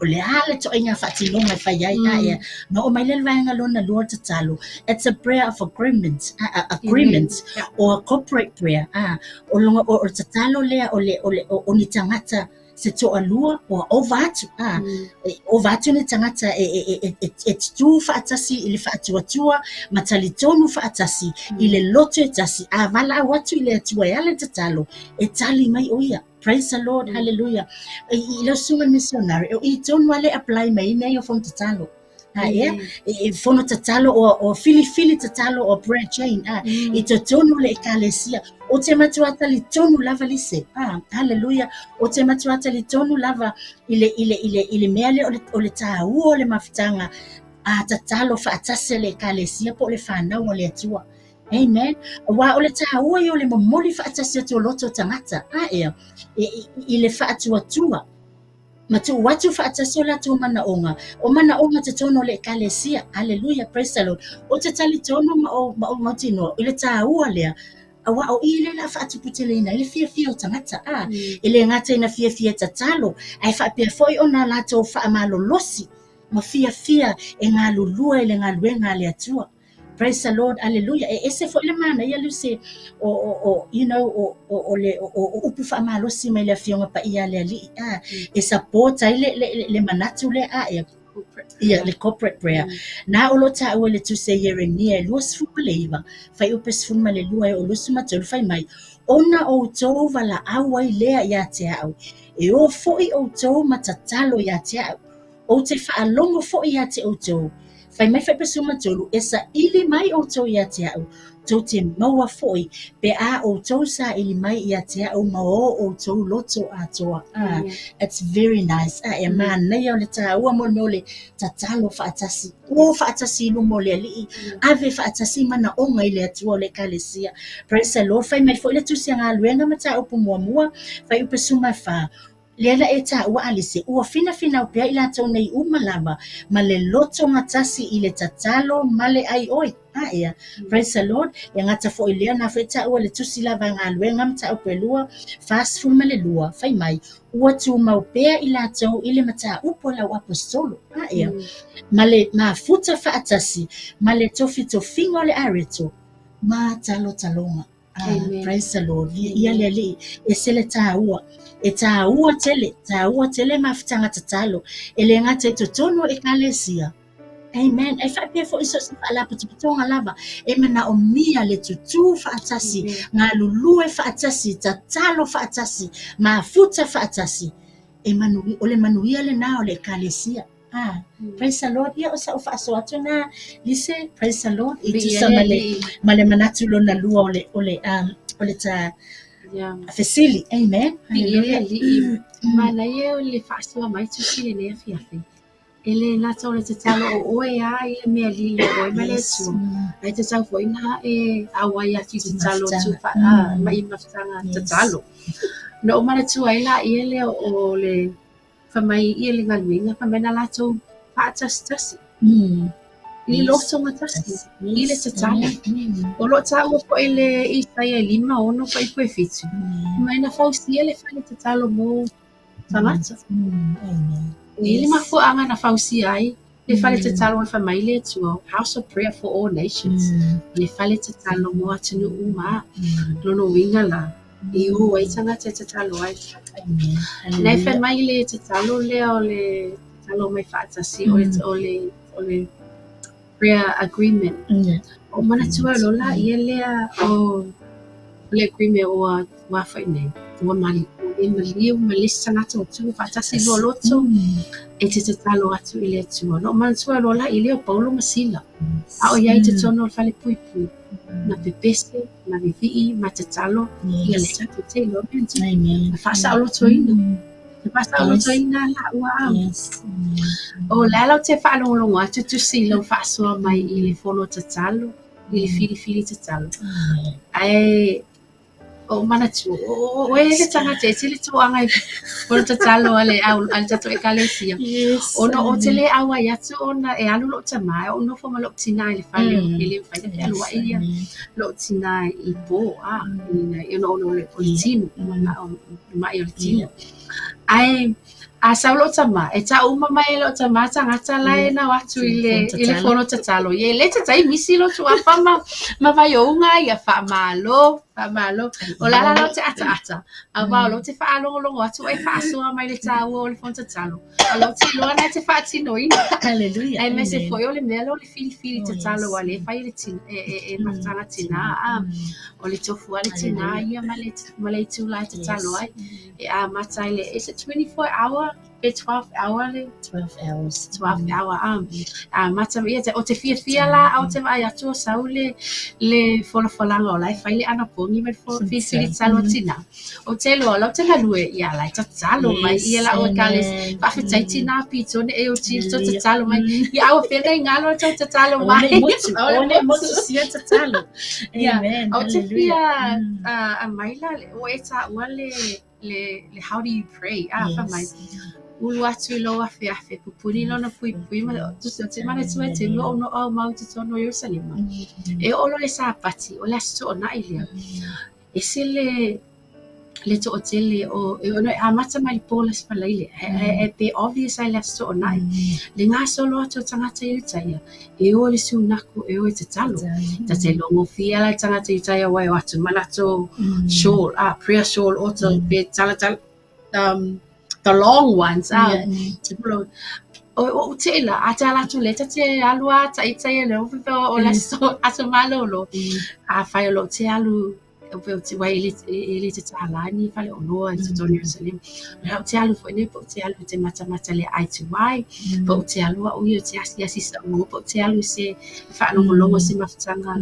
o le a le ituaiga faatinoga e fai ai, a ia, ona oo mai lea i le vaega lona lua o le tatalo, it's a prayer of agreement, a, agreement, or a corporate prayer, a, o luga, o, o le tatalo lea o le, o le, o, o ni tagata, se toalua ua ova atu, a, e ova atu ni tagata e, e, e, e, e, e tutū faatasi i le faatuatua ma talitonu faatasi i le loto e tasi, a valaau atu i le Atua e ala i le tatalo, e tali mai ʻo ia. Praise the Lord, hallelujah. I lau susuga i le missionary, o i tonu lava lea e apply mai ai mea ia o fono tatalo. A ea, e fono tatalo o filifili tatalo o prayer chain, a, i totonu o le ekalesia. Ou te matua talitonu lava Lise, a, hallelujah. Ou te matua talitonu lava i le, i le, i le, i le mea lea o le tāua o le mafutaga a tatalo faatasi a le ekalesia po o le fanau a le Atua. Amen. Aua o le tāua ia o le momoli faatasi atu o loto o tagata, a ea, i le faatuatua, ma tuu atu faatasi o latou manaoga, o manaoga totonu o le ekalesia. Hallelujah, praise the Lord. Ou te talitonu ma ou, ma ou mautinoa i le tāua lea, aua o i lea o le a faatuputeleina ai le fiafia o tagata, a, e le gata ina fiafia tatalo, ae faapea foi ona latou faamalolosi ma fiafia e galulue i le galuega a le Atua. Praise the Lord, hallelujah. E ese foi le manaia Lucy o you know o le o upu faamalosi mai le Afioga Paia a le Alii a e support ai le manatu lea a e ia le corporate prayer. Na o lo o taua i le tusi a Ieremia e 29 fuaiupu 12 e oo 23 fai mai, Ona outou valaau ai lea ia te au, e o foi outou ma tatalo ia te au, Ou te faalogo foi ia te outou. Fai mai fuaiupu 13, E saili mai outou ia te au, tou te maua foi, pe a outou saili mai ia te au ma o outou loto atoa. Ah, it's very nice. Ah, e manaia o le tāua mo le mea o le tatalo faatasi. O faatasi i luma o le Alii, ave faatasi manaoga i le Atua o le Ekalesia. Praise the Lord. Fai mai foi le Tusi a Galuega Mataupu muamua, fuaiupu 14, Lea la e taua Alise, ua finafinau pea i latou nei uma lava ma le loto gatasi i le tatalo ma le ai oi. A ea, praise the Lord, e gata foi lea na foi taua le tusi lava a galuega mataupu e lua, 42, fai mai, ua tumau pea i latou i le mataupu a lau aposetolo. A ea, ma le mafuta faatasi ma le tofitofiga o le areto ma talotaloga. Ah, praise the Lord. Ia le Alii, e se le tāua. E tāua tele, tāua tele mafutaga tatalo. E le gata i totonu o ekalesia. Amen. E faapea foi so o se faalapotopotoga lava. E manaomia le tutū faatasi, galulue faatasi, tatalo faatasi, mafuta faatasi. E manu, o le manuia lenā o le ekalesia. Ah, praise the Lord. Ia o sa'u faasoa atu na, Lise, praise the Lord. I tusa ma le, ma le manatu lona lua o le, o le, o le ta fesili. Amen. Hallelujah. Manaia o le faasoa mai tusi lenei afiafi. E le gata o le tatalo o oe a i le mea lili o oe ma le Atua. Ae tatau foi na e auai atu i tatalo tu fa, ma i mafutaga tatalo. Na ou manatua ai laia lea o le Fai mai ia le galuega, fai mai na latou faatasitasi i le lotoga tasi, i le tatalo. O lo o taua foi le Isaia e 56 fuaiupu e 7, fai mai na fausia le fale tatalo mo tagata. E i ai le mafuaaga na fausia ai le fale tatalo e fai mai le Atua, House of Prayer for All Nations, le fale tatalo mo atunuu uma. Lona uiga la, i o ai tagata e tatalo ai. Lena e fai mai le tatalo lea o le tatalo mai faatasi o le o le o le prayer agreement. O manatua loa laia lea o le agreement ua ua fai nei, ua e maliu ma le isi tagata ua tu faatasi lua loto e te tatalo atu i le Atua. Na ou manatua loa laia lea o Paulo ma Sila, a o i ai i totonu o le fale puipui, na pepese, ma vivii, ma tatalo, ia le tatou te iloa mea na tupu. Na faasaolotoina. Na faasaolotoina la ua au. O le a la ou te faalogologo atu tusi i lau faasoa mai i le fono tatalo, i le filifili tatalo. Ae o manatua, o oe le tagata e tele toaga i fono tatalo a le au a le tatou ekalesia. Ona ou te le auai atu ona e alu lou tama ae ou nofo ma lou tina i le fale e le mafai ona fealuai ia lou tina i po a ona o le tino ma'i o le tino. Ae a sau lou tama, e tau uma mai e lou tama tagata la e nao atu i le i le fono tatalo. Ia e le tatai misi lou tuafa ma ma Vaiouga ia faamalo. Faamalo. O le ala lau te ataata, auā o lou te faalogologo atu e faasoa mai le tāua o le fono tatalo. O lou te iloa na te faatinoina. Hallelujah. Aemaise Amen. foi o le mea lea o le filifili Oh, tatalo yes. a lea e fai e le tina, e, e, e mafutaga tinā. A, o le tofu a le tinā Hallelujah. ia ma le, ma le itulā e tatalo Yes. ai. E amata i le, is it 24 hour? Pe 12 hour le? 12 hours. 12 hour a. Amata ia te, o te fiafia la au te vaai atu o sau le, le folafolaga o la e fai le anapogi ma le filifili tatalo a tinā. O te loa lau te galue ia la e tatalo mai ia la o ekalesia. Amen. Faafetai tinā pitone e o ti to Hallelujah. tatalo mai. Ia au fena i ngalo tau tatalo O mai. le motu, O o le le motu. motu sia tatalo. Ia, Amen. o te Hallelujah. fia a mai la o e tāua le le le how do you pray? A fa mai. Yes. Ulu atu i lou afeafe, pupuni lona puipui ma tusi o te manatua e te lua o no au mau i totonu o Ierusalema. E oo loa le Sapati, o le aso toonai lea. E se le le toatele o e ono e amata mai le po le aso Falaile. E, e, e pe obvious ai le aso toonai. Le gasolo atu o tagata i Iutaia, e o le sunaku, e o e tatalo. Ta te logofia la tagata i Iutaia wai o atu ma latou shawl, prayer shawl o te pe tala tala, the long ones, Yeah. te pulo, o o te la, a te ala atu le, ta te alu a ta ita ia le o o le aso, aso malolo. A whai o lo te alu, o pe o te wai i le, i le te tālani, whale o loa i te tonu Jerusalem. Le o te alu fo ine, po o te alu te matamata le ai te wai, po o te alu a ui o te asi asi sa ungo, po o te alu se whaalongolongo se mafutanga,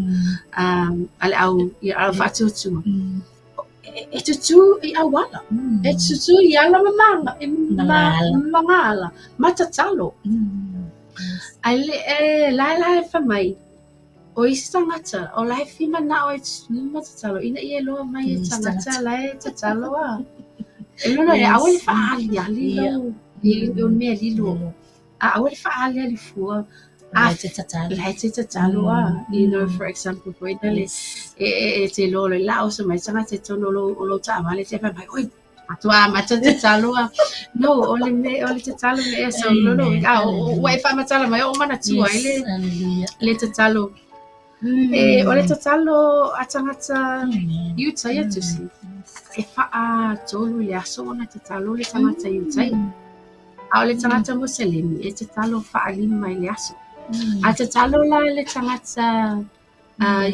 ale au, ia au whaatuatua. E tutu i awala. E tutu i ala mamanga, e Mangala. mangala, matatalo. Ai le, e, la la e whamai, o isi tangata, o la e whima na o e tutu matatalo, ina ia loa mai e Isi tangata, tangata. la e tatalo a. E lona e Yes. awe le whaali ali Yeah. lau, i o mea lilo. A awe le whaali ali fua, La te tatalo. la e te tatalo a. You know, for example, ko ina le, Yes. e, e, e te lolo, la o se mai tangata e tono lo, o lo taavale, te whai mai, oi, atua mata tatalo a. No, o le me, o le tatalo me e sau lolo, Amen. a, o, o e whamatala mai, o manatua, e le, Yes. Hallelujah. le tatalo. E, o le tatalo a tangata Amen. i Utaia tusi. E whaa tolu le aso ona tatalo le tangata i Utaia. A o le tangata Muselemi, e tatalo whaalima i le aso. A tatalo la le tangata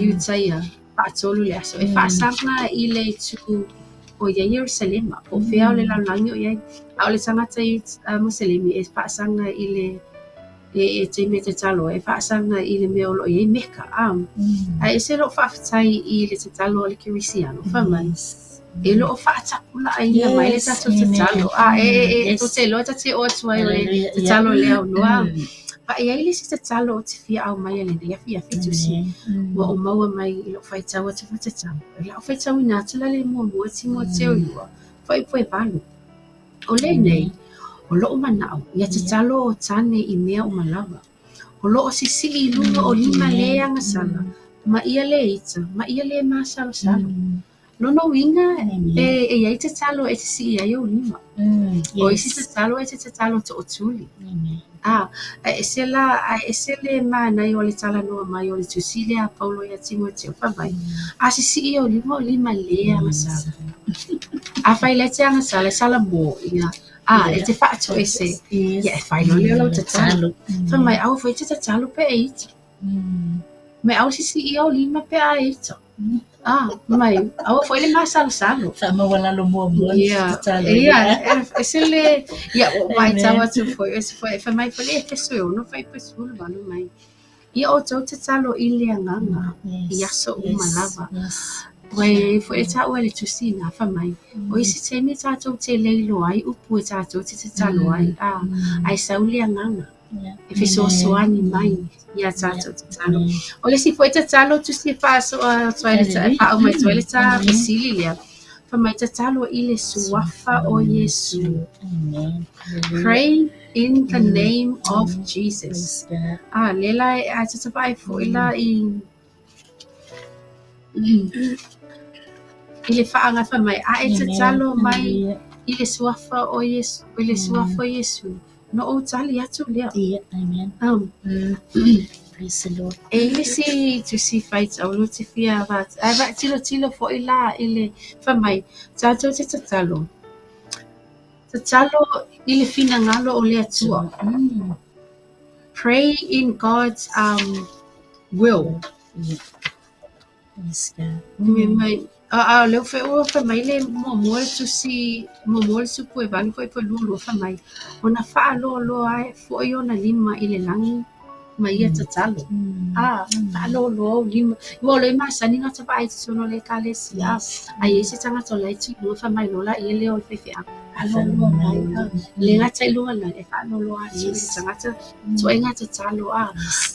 i Utaia, whaatolu le aso. E whaasanga i le itu o ia Yerusalema, o whea o le laulangi o ia. A o le tangata i Muselemi, e whaasanga i le e, e te me te talo, e whaasanga i le mea o lo i Meka. A e se lo whaafetai i le tatalo o le Kirisiano, whamai. E lo o whaatapula ai ina mai le Yes, tatou amen. tatalo. A e, e, e, Yes. to te loa tate o atu ai o le Hallelujah. tatalo lea o noa. Pa e ai le si tatalo o te fia au mai ale nei afi afi tusi. Ua o maua mai i lo whaitau atu fo tatalo. E lau whaitau ina atu la le mua mua ti mua teo iua. Whai poe valu. O le nei, o loo manao, ia tatalo o tane i mea o malawa. O loo sisili i lunga o lima le agasala. Ma ia le ita, ma ia le masalosalo. Lono uiga e, e iai tatalo e te sii ai ou lima. O isi tatalo e te tatalo tootuli. A, e ese la, a ese le manai o le talanoa mai o le tusi lea a Paulo ia Timoteo fai mai. A sisii ou lima o lima le agasala. A fai le te agasala, e sala mo ia. A, e te faatoese. Ia e fai loa lea o lau tatalo. Fai mai, au foi te tatalo pe e ita. Mai au sisii ou lima pe a e ita. Ah, mai, au foi le masalosalo. Whaamawalalo mua mua Ia, tatalo. ia, e se le, ia, o mai Amen. tau atu foi, e se foi, fai mai foi le Efeso e ono, fai pe sulu walu mai. Ia o tau tatalo i le agaga, Yes. i aso uma Yes. lava. Yes. Wai foi e tāua le tusi nā fai mai. O isi taimi tātou te leilo ai, upu e tātou te tatalo ai, a, ai sau le agaga. Yeah. E fesoasoani mai ia tātou tatalo. O le isi foi tatalo tusi e faasoa atu ai le ta- faauma mai atu ai le tā fesili lea. Fai mai tatalo i le suafa o Iesu. Amen. Hallelujah. Pray in the name of Jesus. Praise God. A, le la e a tatapai foi la i i le faagafa mai. A e tatalo mai Hallelujah. i le suafa o Iesu, i le suafa o Iesu. No o tali atu lea. Yeah. Amen. Praise the Lord. E i le isi tusi faitaulo te fia ai vaatilotilo foʻi la i le fai mai, tatou te tatalo, tatalo i le finagalo o le Atua. Pray in God's will. Yeah. Praise God. Me mai a o lea ua fai mai le muamua le tusi muamua le supu e 8 foi po 22 fai mai ona faaloaloa ai foʻi ona lima i le lagi ma ia tatalo. A faaloaloa ou lima. Ua o le masani na ta vaai i totonu o le ekalesia. A i ai se tagata o la e tui luga fai mai loa laia lea o le faifeau. Faaloaloa mai. Le gata i luga lagi e faaloaloa atu i le tagata ituaiga tatalo a.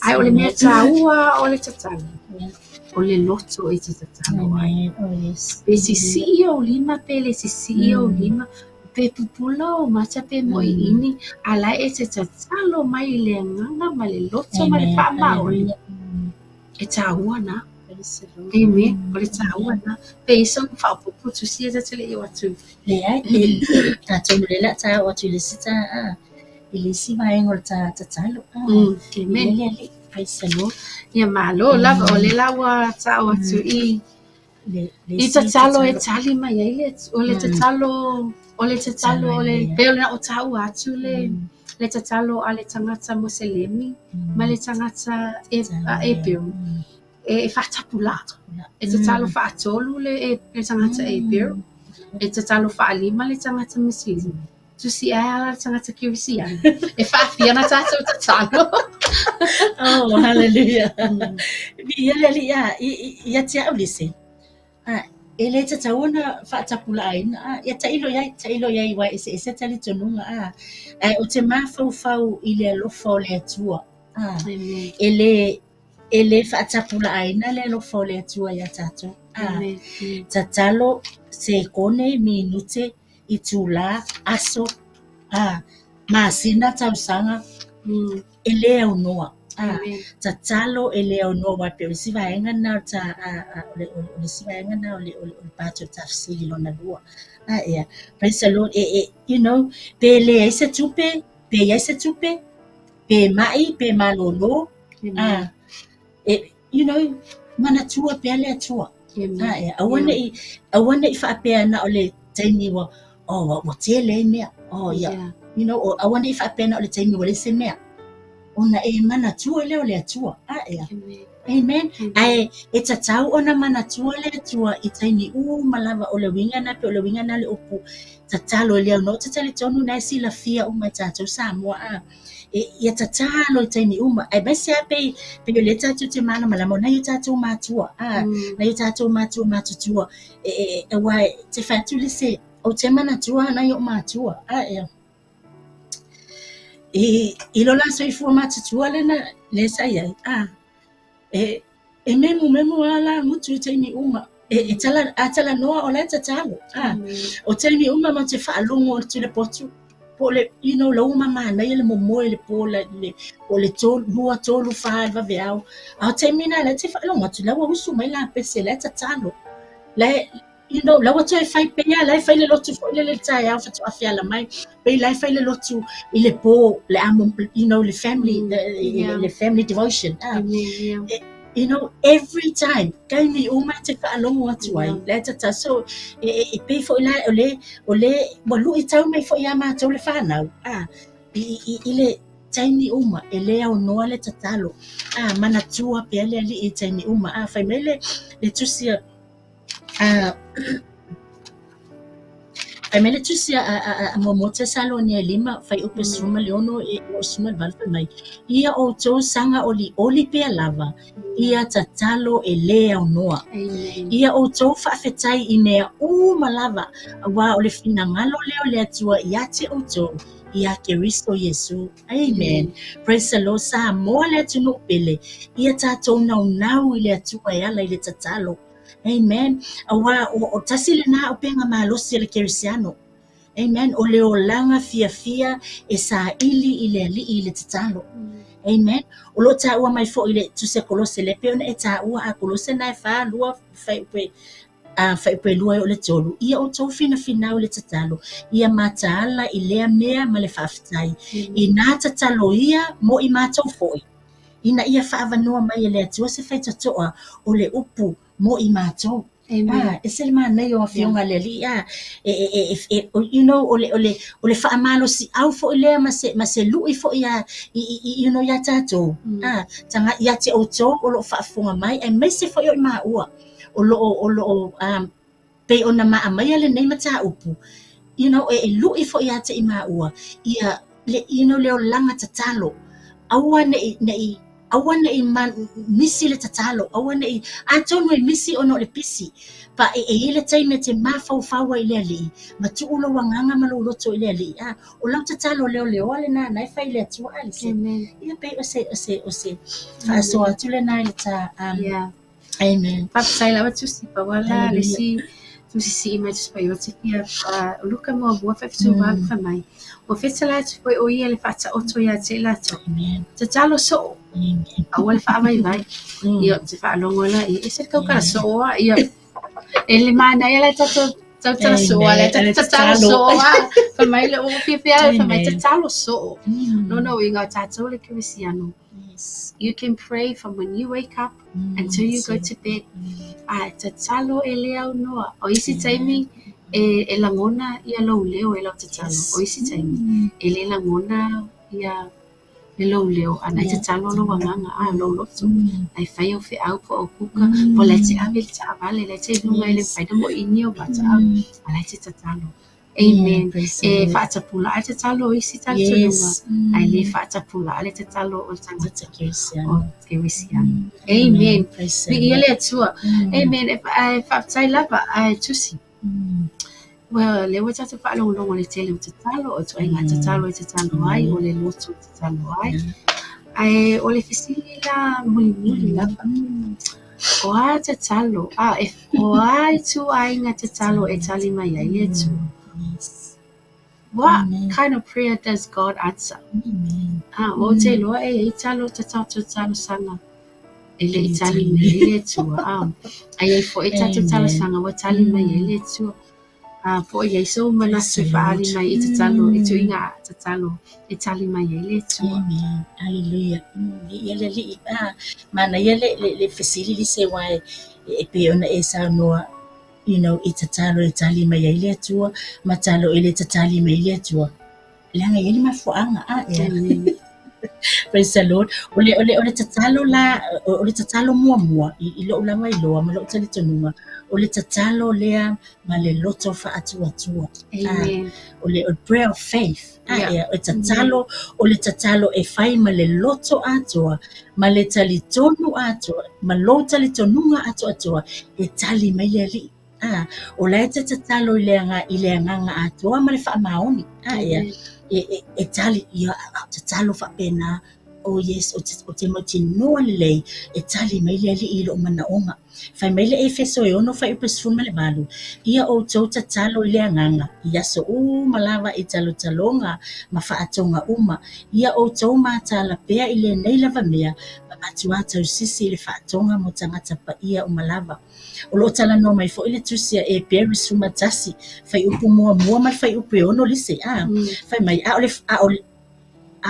Ae o le mea taua o le tatalo. O le loto e te tatalo ai. Amen. Oh, yes. Pe sisii ou lima pe le sisii ou lima, pe pupula ou mata pe moʻiʻini, a la e te tatalo mai i le agaga ma le loto ma le Amen. faamaoni. Hallelujah. E taua na. Praise the Lord. Amen. O le taua na. Pe i ai sau faaopoopo tusi e ta te le i o atu. Leai, e atonu o lea o le a ta oo atu i le isi ta i le isi vaega o le ta tatalo. Amen. Le Alii. Praise the Lord. Ia malo lava o le la ua ta'o atu i Le i isi tatalo e tali mai ai le o le tatalo o le tatalo o le Hallelujah. pe o le na o taua atu le le tatalo a le tagata Moselemi ma le tagata e a Ebeu e faatapulaa. E tatalo faatolu le le tagata Ebeu, e tatalo faalima le tagata Musilimi. Tusi ae ala le tagata Kerisiano. E faafia ona tatou tatalo. Oh, hallelujah. Viia le Alii a ia te au lise. A e le tatau ona faatapulaaina a ia tailo i ai, tailo i ai aua e eseese talitonuga a. Ae ou te mafaufau i le alofa o le Atua. A Amen. e le faatapulaaina le alofa o le Atua ia tatou. A Amen. tatalo sekone, minute, itulā, aso, a masina, tausaga, e le aunoa. A Amen. tatalo e le aunoa aua pei o le isi vaega lena o le ta o le o le isi vaega lena o le o le o le part o le tafesili lona lua. A ea, praise the Lord, e you know, pe leai se tupe, pe i ai se tupe, pe mai, pe malōlō, Amen. a e you know, manatua pea le Atua. Amen. A ea, aua neʻi aua neʻi faapea na o le taimi ua oh ua tele ai mea. Oh ia. Yeah. You know, o aua neʻi faapea na o le taimi ua leai se mea. Ona e manatua lea o le Atua. A ea. Amen. Amen. Amen. Ae e tatau ona manatua le Atua i taimi uma lava o le uiga na pe o le uiga na le upu tatalo e le aunoa. Ou te talitonu na e silafia uma e tatou Samoa a. E ia tatalo i taimi uma. Aemaise lava pe pe o lea tatou te malamalama o nai o tatou matua. A nai o tatou matua matutua. E e e aua e te fai atu le se ou te manatua nai o'u matua. A ea. I lo la soifua matutua lena le sa iai. A e e memu memu lava la gutu i taimi uma. E tala a talanoa o la e tatalo. A Amen. o taimi uma matou te faalogo atu i le potu po o le you know lau ua mamanaia le momoe i le po le po o le 3 2 3 4 i le vaveao. A o taimi na la e te faalogo atu la ua usu mai la pese la e tatalo. La e you know la ua toe fai pea la e fai le lotu foi lele i le taeao faatoa feala mai. Pei la e fai le lotu i le po le amo you know le family le family devotion. A Amen. Yeah. you know every time taimi uma e te faalogo atu ai la e tatalo. So e pei foi la o le o le ua luʻitau mai foi ia matou le fanau. A i le taimi uma e le aunoa le tatalo. A manatua pea le Alii i taimi uma. A fai mai le tusi a fai mai le tusi a muamua Tesalonia e 5 fuaiupu e 16 e oo i le 18 fai mai ia outou saga olioli pea lava ia tatalo e le aunoa. Amen. Ia outou faafetai i mea uma lava aua o le finagalo lea o le Atua ia te outou ia Keriso Iesu. Amen. Praise the Lord. Samoa le atunuu pele ia tatou naunau i le Atua e ala i le tatalo. Amen. Aua o tasi lena upega malosi a le Kerisiano. Amen. O le olaga fiafia e saili i le Alii i le tatalo. Amen. O loo taua mai foʻi le tusi a Kolose le pei ona e taua a Kolose na e 4 2 fuaiupu a fuaiupu e 2 e oo i le 3. Ia outou finafinau i le tatalo. Ia mataala i lea mea ma le faafetai. Ina tatalo ia mo i matou foʻi. Ina ia fa'avanoa mai e le Atua se faitoto'a o le upu mo i matou. Amen. E se le manaia o afioga a le Alii e you know o le faamalosiau foi lea ma se lu'i foi ia you know iā tatou taga ia te outou o lo'o faafofoga mai aemaise foi o i maua o loo pei ona maamaia lenei mataupu you know e lu'i foi ia te i maua ia le you know le olaga tatalo aua ne'i aua ne'i misi le tatalo aua ne'i atonu e misi ona o le pisi pa e i ai le taimi e te mafaufau ai i le Alii ma tuu lou agaga ma lou loto i le Alii o lau tatalo leoleoa lena na e fai i le Atua lise ia pei o se faasoa atu lena i le ta Yeah. Amen. Faafetai lava Tusi Pauala le isi tusi sii mai Tusi Paia o te fia Luka muamua faifetu valu fai mai. Ua fetalai atu foi o ia le faataoto ia te i latou. Amen. Tatalo soo. Amen. Aua le faavaivai. Ia ou te faalogo la ia ese le taukala soo a ia e le manaia la tatou tautala soo a le tatou tatalo soo a fai mai le ua fiafia fai mai tatalo soo. No uiga o tatou le kerisiano. Yes. You can pray from when you wake up until you go to bed. Ae tatalo e le aunoa. O isi taimi e lagona ia lou leo e lau tatalo. O isi taimi e le lagona ia le lou leo ana e tatalo lou agaga a lou loto. Ae fai au feau po o au kuka po o la e te ave le taavale la e te iluga e le mafai ona moʻinia au mata'au a la e te tatalo. Amen. E faatapula'a le tatalo o isi talitonuga ae le faatapula'a le tatalo o le tagata o kerisiano. Amen. Viia le Atua. Amen. Ae faafetai lava ae Tusi. Ua lea ua tatou faalogologo i le tele o tatalo, o ituaiga tatalo e tatalo ai, o le loto e tatalo ai. Ae o le fesili la mulimuli lava. O a tatalo, o a ituaiga tatalo e tali mai ai le Atua? What kind of prayer does God answer? Amen. Ua ou te iloa e i ai talo tatou talosaga e le i tali mai ai le Atua. Ae i ai foi tatou talosaga ua tali mai ai le Atua. Po o i ai sou manatu e faaali mai i tatalo, i tuiga tatalo e tali mai ai le Atua. Amen. Hallelujah. Ia le Alii. Manaia le fesili lise aua e pei ona e saunoa you know, i tatalo e tali mai ai le Atua ma talo e le tatali mai ai le Atua. Leaga e i ai le mafuaaga ea. Praise the Lord. O le tatalo la, o le tatalo muamua i lou lava iloa ma lou talitonuga, o le tatalo lea ma le loto faatuatua. Amen. O le prayer of faith. Ea, o tatalo, o le tatalo e fai ma le loto atoa, ma le talitonu atoa, ma lou talitonuga atoatoa e tali mai le Alii. O la e te tatalo i le agaga atoa ma le faamaoni. Ea, e tali, ia, tatalo faapena. Oh yes, o te mautinoa lelei e tali mai le Alii i lou manaoga. Fai mai le Efeso e 6 fuaiupu 18, ia outou tatalo i le agaga, i aso uma lava i talotaloga ma faatoga uma, ia outou matala pea i lenei lava mea, ma matuā tausisi i le faatoga mo tagata paia uma lava. O loo talanoa mai foi le tusi a Heberi 11, fuaiupu muamua ma le fuaiupu e 6 lise. Fai mai, a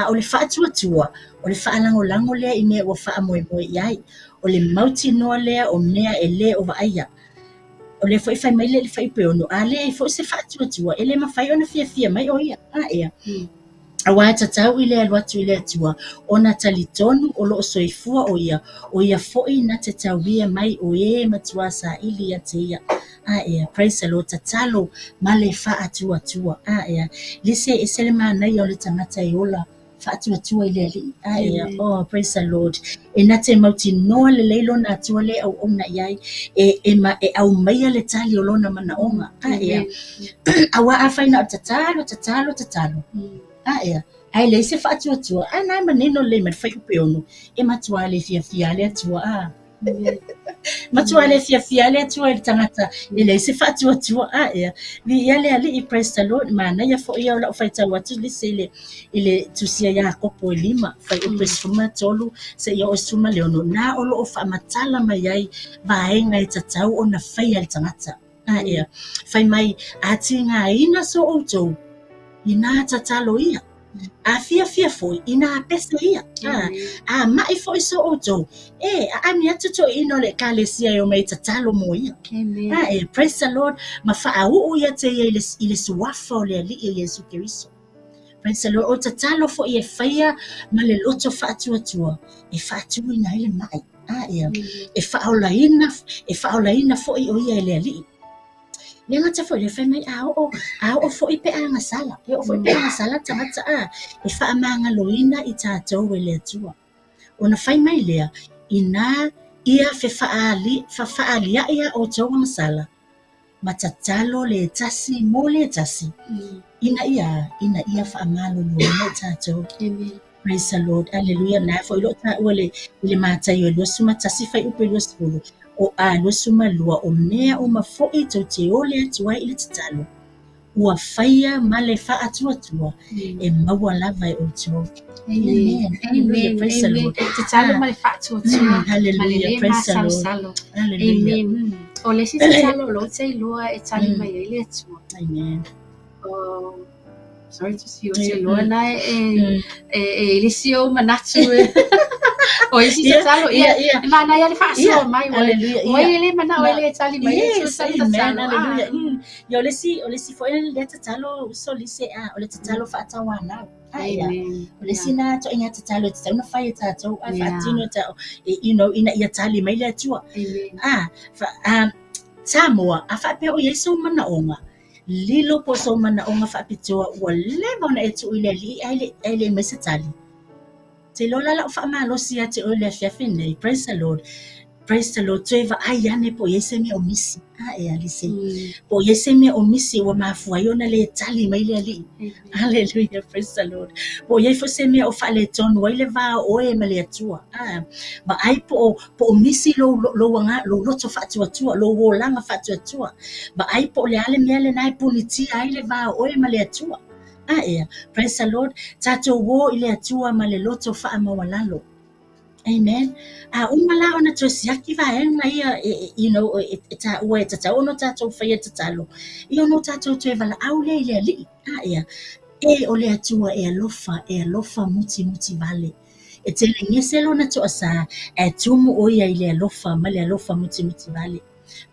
o le faatuatua, o le faalagolago lea i mea ua faamoemoe i ai. O le mautinoa lea o mea e le o vaaia. O le foi fai mai le fuaiupu e 6, a le ai foi se faatuatua, e le mafai ona fiafia mai o ia. Ea. Aua e tatau i le alu atu i le Atua, ona talitonu o loo soifua o ia foi na te tauia mai o e matua saili ia te ia. Ea, praise the Lord, tatalo ma le faatuatua. Ea, lise e se le manaia o le tagata e ola faatuatua i le Alii. Ea, oh, praise the Lord. E na te mautinoa lelei lona Atua le auauna i ai, e aumaia le tali o lona manaoga. Ea, aua afai na o tatalo, tatalo, tatalo. Ea, ae leai se faatuatua, a na e manino lelei mai le fuaiupu e 6, e matua le fiafia le Atua. Matua le fiafia le Atua i le tagata e leai se faatuatua. Ea, viia le Alii, praise the Lord. Manaia foi ia o lau faitau atu lise i le tusia Iakopo e 5, fuaiupu e 13 seia oo i 16, na o loo faamatala mai ai vaega e tatau ona faia e le tagata. Ea, fai mai, a tigaina so outou, ina tatalo ia. A fiafia foi ina apese ia. A ma'i foi so outou. E aami atu toeaiina o le ekalesia e omai e tatalo mo ia. Amen. E praise the Lord ma faauu ia te ia i le suafa o le Alii o Iesu Keriso. Praise the Lord. O tatalo foi e faia ma le loto faatuatua e faatuina ai le ma'i. Ia. E faaolaina, e faaolaina foi o ia e le Alii. Le gata foi le fai mai a oo foi pe a gasala. E oo foi pe a gasala tagata a e faamagaloina i tatou e le Atua. Ona fai mai lea, inā ia fefaalia'i a outou agasala, ma tatalo le tasi mo le tasi, ina ia faamaloloina i tatou. Amen. Praise the Lord. Hallelujah. Na foi lo taua le i le Mataio e 21 fuaiupu e 20 o a 22 o mea uma foi tou te ole atu ai i le tatalo ua faia ma le faatuatua e maua lava e outou. Amen. Hallelujah. Praise the Amen. Lord. Tatalo ma le faatuatua. Hallelujah. Ma le le Praise the Lord. masalosalo. Hallelujah. Amen. O le isi tatalo o lo o teiloa e tali mai ai le Atua. Amen. Oh, sorry to see o teiloa na e e e le si o manatu e. O isi tatalo ia. Ia. E mana ia le faasoa mai ua Hallelujah. ua ia le manao e le tali mai le Atua Yes, tali amen, tatalo. hallelujah. Ia o le isi foi lea tatalo uso lise a o le tatalo faatauanau. Ia. Amen. O le isi na toaiga tatalo e tatau ona fai e tatou a Yeah. faatino ta you know ina ia tali mai le Atua. Amen. Samoa a faapea o i ai sou manaoga lilo po o sou manaoga faapitoa ua leva ona e tuu i le Alii ae le mai se tali. Te iloa la lau faamalosi ia te oe le afiafi nei. Praise the Lord. Praise the Lord. Toe vaai ane po o i ai se mea o misi. E Alice. Po o i ai se mea o misi ua mafua ai ona le tali mai le Alii. Amen. Hallelujah. Praise the Lord. Po o i ai foi se mea o faaletonu ai le va o oe ma le Atua. Vaai po o misi lou loto faatuatua, lou olaga faatuatua. Vaai po o le a le mea lena e punitia ai le va o oe ma le Atua. Ea. Praise the Lord. Tatou o i le Atua ma le loto faamaualalo. Amen. A uma la ona toe siaki vaega ia you know e taua e tatau ona tatou faia tatalo. Ia ona tatou toe valaau lea i le Alii. Ea. E o le Atua e alofa muti muti vale. E telegese lona toasā e tumu o ia i le alofa ma le alofa muti muti vale.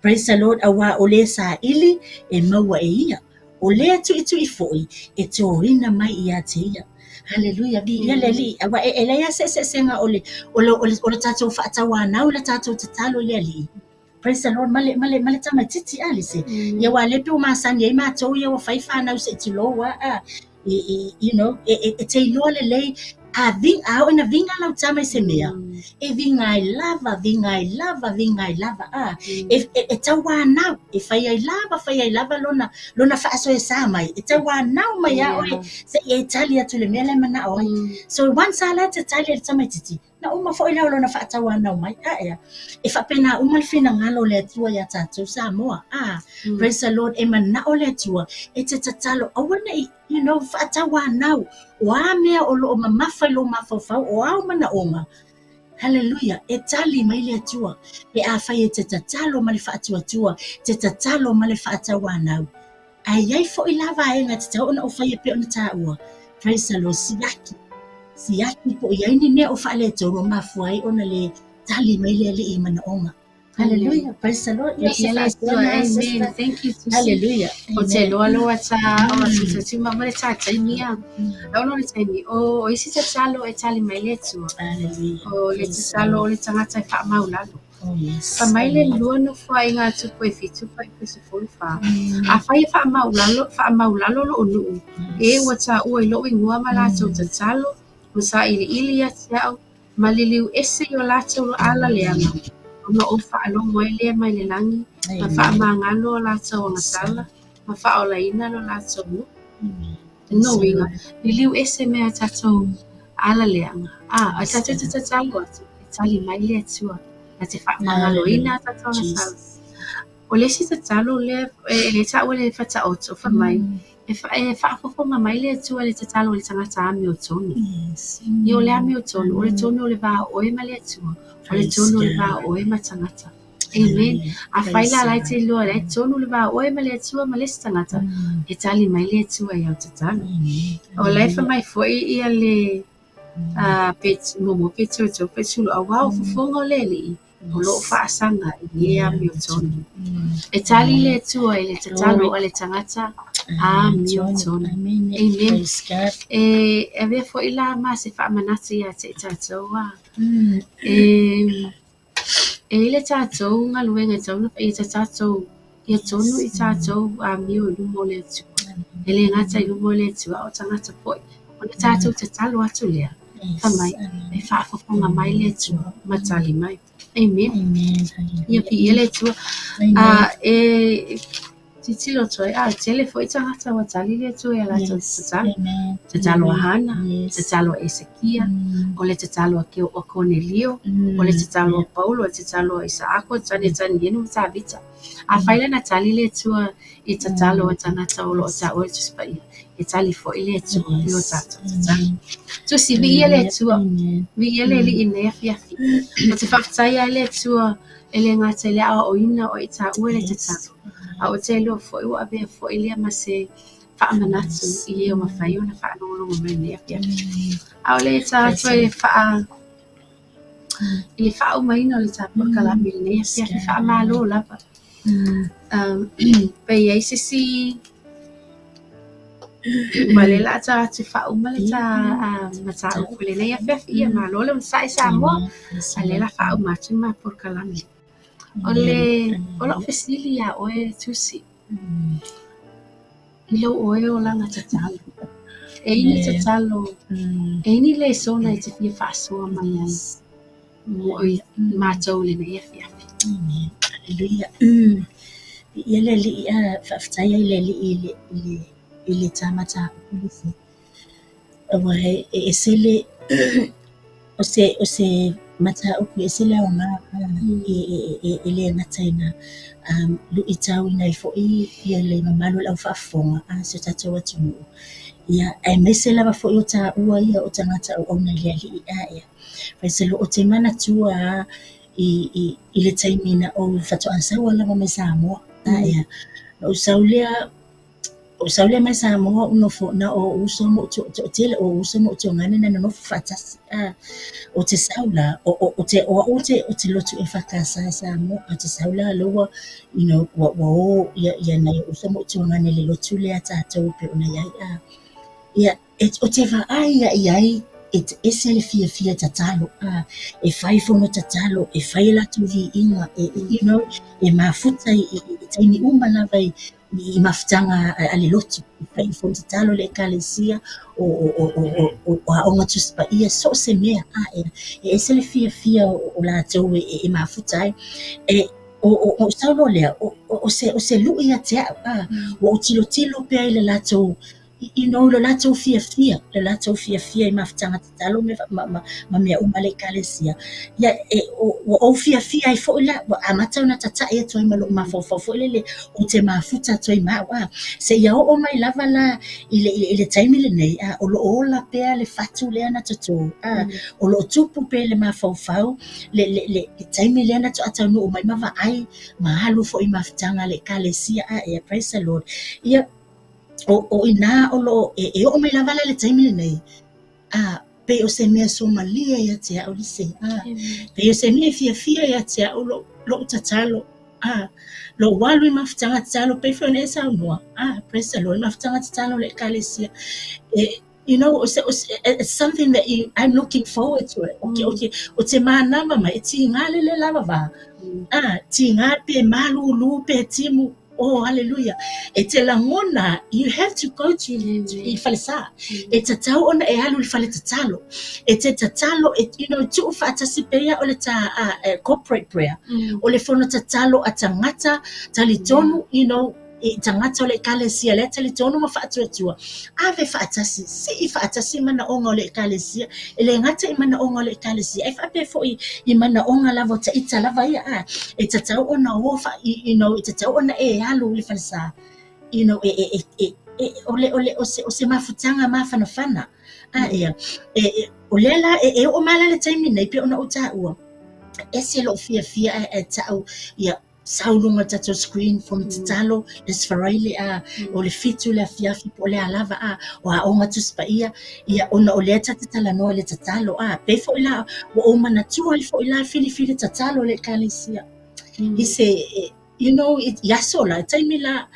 Praise the Lord. Auā o le saili e maua e ia. O le tuitui foi e tōina mai ia te ia. Hallelujah. Viia le Alii. Auā e leai lava se eseesega o le tatou faatauanau i le tatou tatalo i le Alii. Praise the Lord. Ma le tamaitiiti Alice. Ia ua le pe o masani ai matou ia ua fai fanau se'i tulou a you know e teiloa lelei a oo ina viga lau tama i se mea. E viga ai lava, viga ai lava, viga ai lava. E tauanau, e fai ai lava lona faasoesa mai. E tauanau mai a oe se'i e tali atu le mea lea e manao ai. So once a la te tali e le tamaitiiti, na uma foi lea o lona faatauanau mai. Ea. E faapena uma le finagalo o le Atua ia tatou Samoa. Praise the Lord. E manao le Atua e te tatalo aua nei, you know, faatauanau. O a mea o loo mamafa i lou mafaufau, o ao manaoga. Hallelujah. E tali mai le Atua. Pe a fai e te tatalo ma le faatuatua, te tatalo ma le faatauanau. Ae i ai foi la vaega te tatau ona ou faia pei ona taua. Praise the Lord. Siaki. Siaki po o i ai ni mea o faaletonu o mafua ai ona le tali mai le Alii i manaoga. Hallelujah. Praise the Lord. Yes, amen. Thank you. Hallelujah. O te loa loa ta o te tuma ma le taimi. O le taimi o isi tatalo e tali mai le Atua. Hallelujah. O le tatalo o le tagata e faamaulalo. Oh yes. Fa mai le lua no fai ngā tupu e fitu fai pese folu fa. A fai e faamaulalo lo onuu. E ua taua i lou ingoa ma latou tatalo, ma sailiili ia te au, ma liliu ese i o latou ala leaga. Ona o faalogo ai lea mai le lagi, ma faamagalo o latou agasala, ma faaolaina lo latou nuu. No uiga, liliu ese mea tatou ala leaga. A tatou te tatalo atu, e tali mai le Atua. Na te faamagaloina tatou agasala. O le isi tatalo lea, e le taua le fataoto, fa mai, e faafofoga mai le Atua le tatalo o le tagata amiotonu. Ia o le amiotonu, o le tonu o le va o oe ma le Atua, o le tonu o le va o oe ma tagata. Amen. Afai la la e te iloa la e tonu le va o oe ma le Atua ma le isi tagata, e tali mai le Atua i au tatalo. O la e fai mai foi ia le pe muamua Petero 3:10, auā o fofoga o le Alii o lo o faasaga i e amiotonu. E tali le Atua i le tatalo a le tagata amiotonu. Amen. E avea foi la ma se faamanatu ia te i tatou a. E e i le tatou galuega e tatau ona fai, ia tatou ia tonu i tatou amio i luma o le Atua. E le gata i luma o le Atua, a o tagata foi. Ona tatou tatalo atu lea, fai mai, e faafofoga mai le Atua ma tali mai. Amen. Ia viia le Atua. E tilotilo atu ai, a tele foi tagata ua tali le Atua ia latou tatalo. Tatalo a Hana, tatalo a Esekia, o le tatalo a Konelio, o le tatalo a Paulo, o le tatalo a Isaako, Tanienu ma Tavita. Afai la na tali le Atua i tatalo a tagata o lo o taua i le Tusi Paia, e tali foi le Atua i o tatou tatalo. Tusi, viia le Atua, viia le Alii i lenei afiafi. Ou te faafetai ai le Atua e le gata i le aoaoina o i taua i le tatalo, a ou te iloa foi ua avea foi lea ma se faamanatu i e ua mafai ona faalogologo mai i lenei afiafi. A o le ta atu ai i le faaaumaina o le ta polokalame i lenei afiafi, faamalo lava. Pe i ai se isi ua le la ta atu faauma le ta mataupu i lenei afiafi, ia malo le onosai Samoa, a o lea la faauma atu le ma polokalame. O le o lau fesili iā oe Tusi, i lou oe olaga tatalo, e i ni tatalo, e i ni lesona e te fia faasoa mai ai mo i matou i lenei afiafi. Amen. Hallelujah. Viia le Alii a faafetai ai le Alii i le ta mataupu lisi. Aua e ese le o se mataupu e ese le aoga e le gata ina luitauina ai foi ia le mamalu o le aufaafofoga a si o tatou atunuu. Ia, aemaise lava foi o taua ia o tagata auauna i le Alii a ea. Praise the Lord. Ou te manatua lava i le taimi na ou faatoa sau ai lava mai Samoa. A ea, na ou sau lea ou sau lea mai Samoa ou nofo na o ou uso ma ou toatele o ou uso ma ou tuagane na nonofo faatasi. A, ou te sau la, o au ou te lotu EFKS i Samoa, a ou te sau la lea ua, you know, ua o ia nai ou uso ma ou tuagane i le lotu lea a tatou e pei ona i ai. A, ia, ou te vaai lava i ai e ese le fiafia tatalo, a, e fai fono tatalo, e fai a latou viiga, e, you know, e mafuta i taimi uma lava i mafutaga a le lotu, e fai fono tatalo le ekalesia, o aoga Tusi Paia, so o se mea, a, e ese le fiafia o latou e mafuta ai. E, o ou sau loa lea, o se lui ia te au, a, ua ou tilotilo pea i le latou, you know, lo latou fiafia, le latou fiafia i mafutaga tatalo ma mea uma a le ekalesia. Ia, ua ou fiafia ai foi la, ua amata ona tatai atu ai ma lou mafaufau foi lele, ou te mafuta atu ai ma au, a. Seia oo mai lava la i le taimi lenei, a, o lo o ola pea le fatu lea na toto, a, o lo o tupu pea le mafaufau, le taimi lea na faatoa taunuu mai ma vaai, ma alu foi i mafutaga a le ekalesia, a, ia, praise the Lord. Ia, o ina o lo o, e oo mai lava la i le taimi lenei, a, pei o se mea somalie ia te au lise, a, pei o se mea e fiafia ia te au lou tatalo, a, lou alu i mafutaga tatalo, pei foi ona e saunoa, a, praise the Lord, mafutaga tatalo le ekalesia, e, you know, it's something that I'm looking forward to it. Okay, o te manava mai, e tiga le le lava va, a, tiga pe malulu pe timu. Oh, hallelujah. E te lagona, you have to go to i falesa. E tatau ona e alu i le fale tatalo. E te tatalo, e, you know, tuu faatasi pea o le ta corporate prayer. O le fono tatalo a tagata, talitonu, you know, i tagata o le ekalesia lea talitonu ma faatuatua. Ave faatasi, sii faatasi manaoga o le ekalesia. E le gata i manaoga o le ekalesia, e faapea foi i manaoga lava o taita lava ia. A, e tatau ona o you know, e tatau ona e alu i le falesa. You know, e, o le, o le, o se, o se mafutaga mafanafana. A, ia, e, o lea la, e oo mai la le taimi nei, pei ona ou taua. Ese lo'u fiafia ae ta'u ia sau luga o le tatou screen fono tatalo le Aso Faraile a o le 7 le afiafi po o le a lava a o aoga Tusi Paia ia ona o lea ta te talanoa i le tatalo a pei foi la ua ou manatua ai foi la filifili tatalo le ekalesia i se you know i aso la taimi la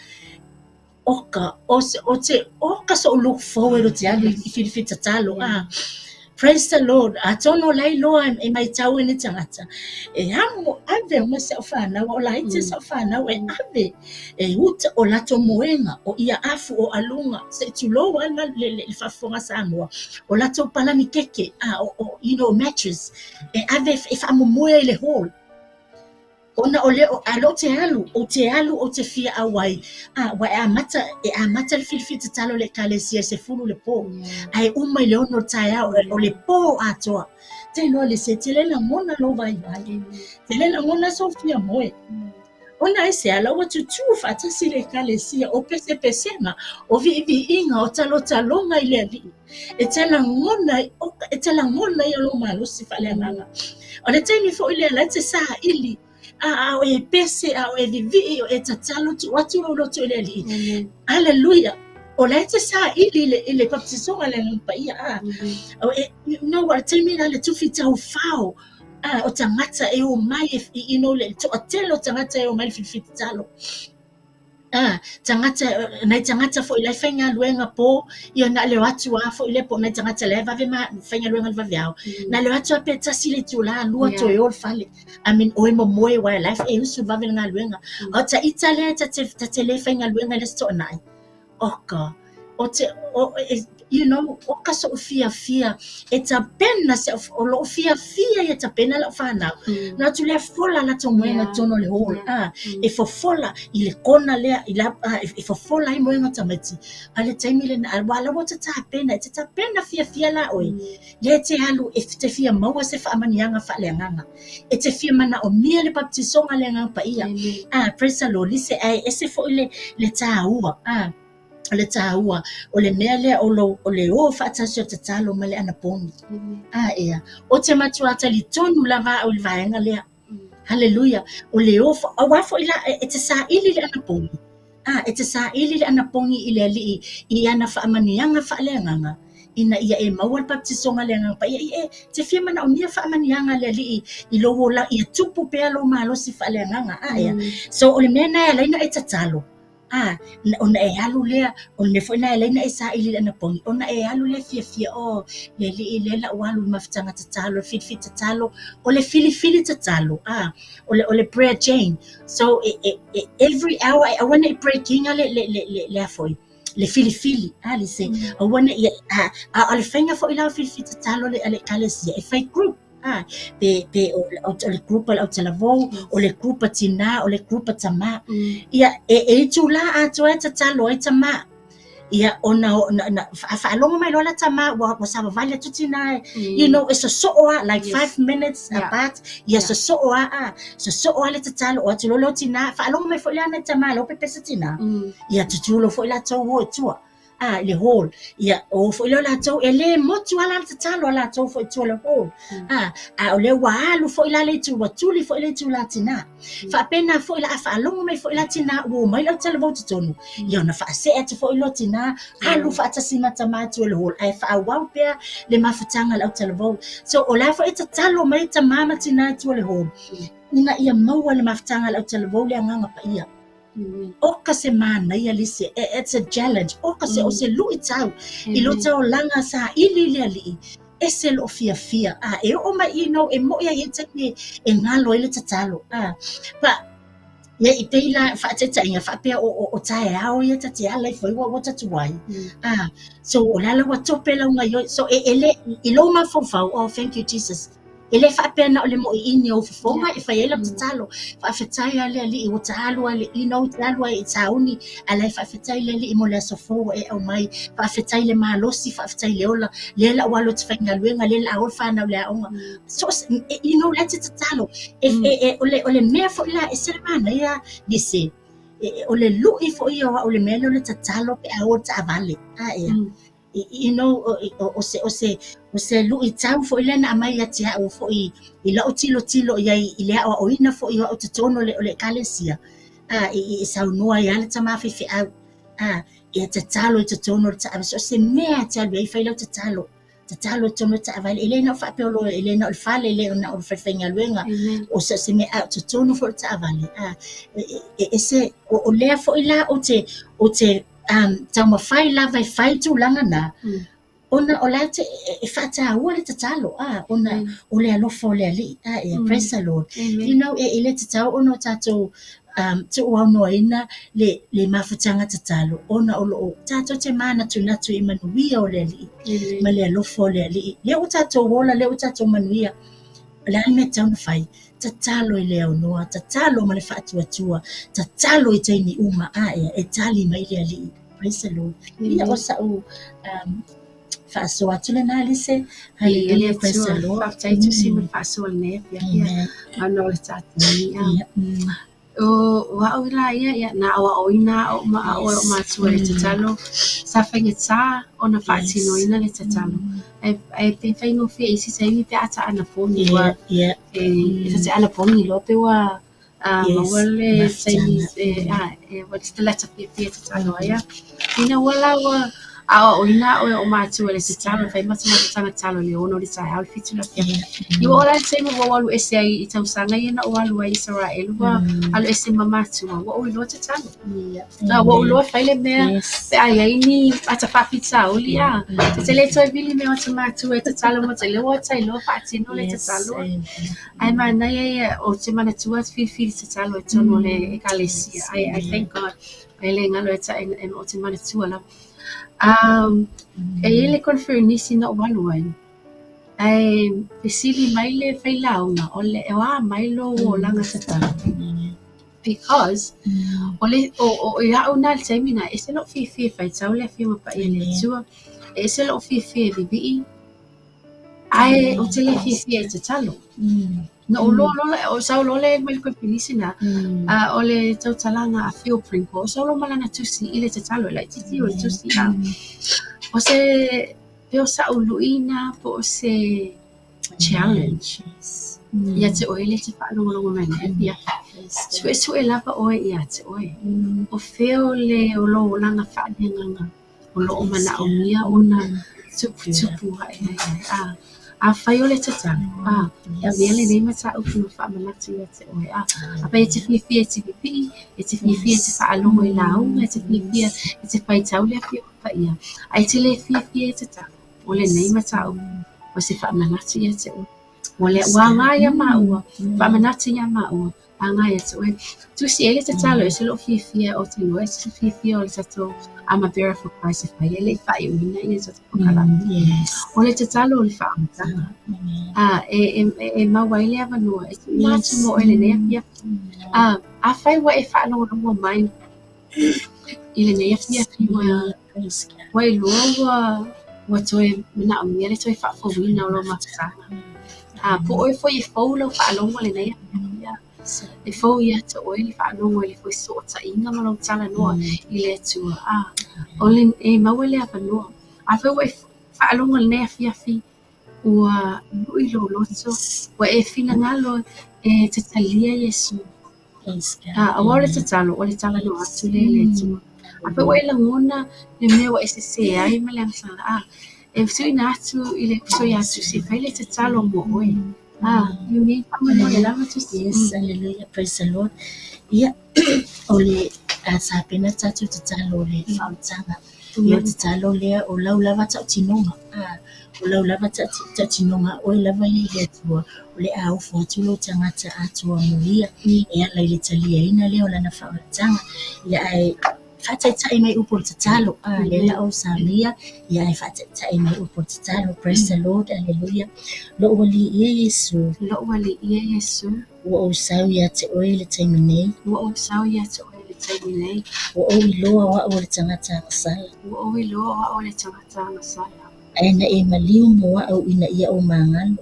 oka o se o te oka so'u look forward o te alu i filifili tatalo a Praise the Lord. Atonu o la e iloa e matau e ni tagata. E amo ave uma si au fanau, o laiti si au fanau e ave e uta o latou moega, o ia afu o aluga, se i tulou lava le, le, le faafofoga a Samoa, o latou palani keke, a, o, o, you know, mattress, e ave e faamomoe ai i le hall. Ona o lea, a lea ou te alu, ou te alu ou te fia ʻauai, a ua e amata, e amata le filifili tatalo i le ekalesia i le 10 le po, ae uma i le 6 o le taeao, o le pō atoa. Te iloa le se, te le lagona lou vaivai, te le lagona sou fia moe. Ona aisea la ua tutū faatasi le ekalesia, o pesepesega, o viiviiga, o talotaloga i le Alii. E te lagona, e te lagona ia lou malosi faaleagaga. O le taimi foi lea la e te saili, a o e pese, a o e vivii, o e tatalo, tuu atu lou loto i le Alii. Hallelujah. O la e te saili i le baptisoga le Agaga Paia. A, o e, no, o le taimi la le tufi tau fao, a, o tagata e o mai, e, you know, le toatele o tagata e o mai le filifili tatalo. A, tagata, nai tagata foi la e faigaluega po, ia na o le o atu lava foi lea po o nai tagata la e vave ma faigaluega i le vaveao. Na o le o atu lava pe tasi le itula, lua toe o le fale. I mean, o e momoe aua la e usu vave le galuega. A o ita lea ta te le faigaluega i le Aso Toonai. Oka, o te, o, e, you know, oka so'u fiafia e tapena se o lo'u fiafia ia tapena la'u fanau. Na atu lea fola latou moega i totonu o le hall. A, e fofola i le kona lea, i la, a, e fofola ai moega o tamaiti. A le taimi lena, aua la ua te tapena, e te tapena fiafia la oe. Lea e te alu e te fia maua se faamanuiaga faaleagaga. E te fia manaomia le baptisoga le Agaga Paia. A, praise the Lord, lise, ae ese foi le, le tāua. A, o le tāua, o le mea lea o, lo, o le o faatasi o tatalo ma le anapogi. A, ea, o te matua talitonu lava au i le vaega lea. Haleluia. O le o, aua foi la, e te saili le anapogi. A, e te saili le anapogi i le Alii i ana faamanuiaga faaleagaga, ina ia e maua le baptisoga le Agaga Paia. Ia e te fia manaomia faamanuiaga a le Alii i lou ola, ia tupu pea lou malosi faaleagaga. A, ea. So, o le mea lena e ala ai ona e tatalo. A, ona e alu lea, o le mea foi lena e ala ai ona e saili i le anapogi, ona e alu lea fiafia, oh, le Alii, lea la ua alu i le mafutaga tatalo, le filifili tatalo, o le filifili tatalo, a, o le prayer chain. So, e, e, e, every hour, e aua ne i break ina le, le, le, le, le a foi, le filifili, a, le se, aua ne i, a, a, o le faiga foi la o filifili tatalo le, a le ekalesia, e fai group. A, pe, pe o, o, o le group a le autalavou, o le group a tinā, o le group a tamā. Ia, e, e itulā atoa e tatalo ai tamā. Ia, ona, na, na, faalogo mai loa la tamā, ua, ua savavali atu tinā e, you know, e sosoo lava, like 5 minutes apart, ia sosoo lava, a, sosoo lava le tatalo, o atu loa lea o tinā, faalogo mai foi le ana i tamā, la ua pepesa tinā. Ia, tutū loa foi latou o i tua. A, i le hall. Ia, o foi lea o latou, e le motu lava la le tatalo a latou foi i tua o le hall. A, a o lea ua alu foi la le itu, ua tuli foi le itulā tinā. Faapena foi la a faalogo mai foi la tinā, ua omai le autalavou i totonu, ia ona faasee atu foi loa tinā, alu faatasi ma tamā i tua o le hall, ae faaauau pea le mafutaga a le autalavou. So, o la foi e tatalo mai tamā ma tinā i tua o le hall, ina ia maua le mafutaga a le autalavou le Agaga Paia. Oka se manaia lise, it's a challenge. Oka se, o se luitau. I lo taulaga saili i le Alii, ese lou fiafia. A, e oo mai i nou, e mo'i ai e taimi e galo ai le tatalo. A, pa, ia i pei la faataitaiga faapea o, o, o taeao ia ta te ala ifo ai ua, ua tatuai. A, so o le ala ua tope lau gaoioi. So e, e le, i lou mafaufau, oh thank you Jesus. E le faapea na o le moʻiini o ou fofoga e fai ai lau tatalo. Faafetai lava le Alii ua ta alu ai le you know, te alu ai i tauni, a la e faafetai le Alii mo le aso fou ua e aumai. Faafetai le malosi, faafetai le ola, lea la ua alu e te faigaluega, lea la a o le fanau i le aoga. So, you know, la e te tatalo. E, e, e, o le, o le mea foi la, e se le manaia lise, e, o le luʻi foi ia o au le mea lea o le tatalo pe a o le taavale. A ea. You know, o se luʻitau foʻi lea na aumai ia te aʻu foʻi i laʻu tilotilo i ai i le aʻoaʻoina foʻi o aʻu totonu o le ʻekalesia, a i saunoa ai lava le tamā faifeau, a e tatalo i totonu o le taʻavale, so o se mea e te alu ai fai lau tatalo, tatalo i totonu o le taʻavale, e le na o faapea o e le na o le fale, e le na o le falefaigaluega, o se mea a o totonu foʻi o le taʻavale, a e ese o lea foʻi la ou te taumafai lava e fai tulaga na, ona o la te e faataua le tatalo, a ona o le alofa o le Alii, a ia, praise the Lord. You know, e le tatau ona o tatou tuuaunoaina le mafutaga tatalo, ona o loo tatou te manatunatu i manuia o le Alii ma le alofa o le Alii. Lea ua tatou ola, lea ua tatou manuia, o le a le mea e tatau ona fai? Tatalo i le aunoa, tatalo ma le faatuatua, tatalo i taimi uma, a ia, e tali mai le Alii. Praise the Lord. Ia o saʻu faasoa atu lena, Lise. Hallelujah, praise the Lord. Faafetai Tusi ma le faasoa lenei afiafi ona o le tatou o au la ia ia na aoaoina au ma au o matua le tatalo sa faigata ona faatinoina le tatalo ai pe faigofie i isi taimi pe a ta anapogi ua e ta te anapogi loa pe ua maua le taimi e ua te lata fiafia tatalo ai ina ua la ua aoaoina au e o matua le tatalo fai matamata tatalo le 6 le taeao le 7 le afiafi. I ua ola le taimi ua alu ese ai i tausaga ia na ou alu ai i Israel ua alu ese ma matua ua ou iloa tatalo. Na ua ou iloa fai le mea pe ai ai ni ata faafitauli a. Te te le toe vili mea o te matua e tatalo mo te lea ua ta iloa faatino le tatalo. Ae manaia ia o te manatua filifili tatalo i totonu o le ʻekalesia. I thank God. E le galo e ta e o te manatua lava. E i ai le conferenisi na ou alu ai, ae fesili mai le failauga, o le o a mai lou olaga tatalo. Because o le o ia au na le taimi na, e ese lou fiafia e faitau le Afioga Paia i le Atua, e ese lou fiafia e vivii, ae ou te le fiafia e tatalo. Na ou loa loa o sau loa le mai le conferenisi na, a o le tautalaga a Phil Pringle, o sau loa ma lana tusi i le tatalo, e laitiiti o le tusi a. O se pe o saʻu luʻina po o se challenge ia te oe le te faalogologo mai nei afiafi. Suesue lava oe ia te oe. O fea o le o lou olaga faaleagaga o loo manaʻomia ona tuputupu aʻe ai ai. A afai o le tatalo, a e avea lenei mataupu ma faamanatu ia te oe. A afai e te fiafia e te pipii, e te fiafia e te faalogo i lauga, e te fiafia e te faitau le Afioga Paia, ae te le fiafia e tatalo, o lenei mataupu o se faamanatu ia te oe. Ua le ua aga ia maua, faamanatu ia maua, aga ia te oe. Tusi e le tatalo e se lou fiafia o te loa, e se fiafia o le tatou Armor Bearer for Christ e fai e le i faaiuina ia tatou polokalame. O le tatalo o le faaamataga. A e maua ai le avanoa e tuuina atu mo oe lenei afiafi. A afai ua e faalogologo mai i lenei afiafi ua ua iloa ua toe manaʻomia le toe faafouina o lou mafutaga. A po oe foi e fou lau faalogo lenei afiafi. E fou ia te oe le faalogo i le fesootaiga ma lou talanoa i le Atua. A o le e maua le avanoa. Afai ua e faalogo lenei afiafi ua lui lou loto, ua e finagalo e tatalia Iesu. A aua o le tatalo, o le talanoa atu lea i le Atua. Afai ua e lagona le mea ua e sese ai ma le agasala, a e tuuina atu i le uso ia Tusi e fai le tatalo mo oe. A, i faamolemole lava Tusi. Yes, hallelujah, praise the Lord. Ia, o le sapena tatou tatalo o le faaolataga. Ia o tatalo lea o lau lava tautinoga. A, o lau lava tautinoga oe lava ia i le Atua, o le a ofo atu lou tagata atoa mo ia, e ala i le taliaina lea o lana faaolataga. Ia ae faataitai mai upu o le tatalo. A, lea la o saunia, ia ae faataitai mai upu o le tatalo. Praise the Lord, hallelujah. Lou Alii e Iesu. Lou Alii e Iesu. Ua ou sau ia te oe le taimi nei. Ua ou sau ia te oe le taimi nei. Ua ou iloa o au o le tagata agasala. Ua ou iloa o au o le tagata agasala. Ae na e maliu mo au ina ia ou magalo.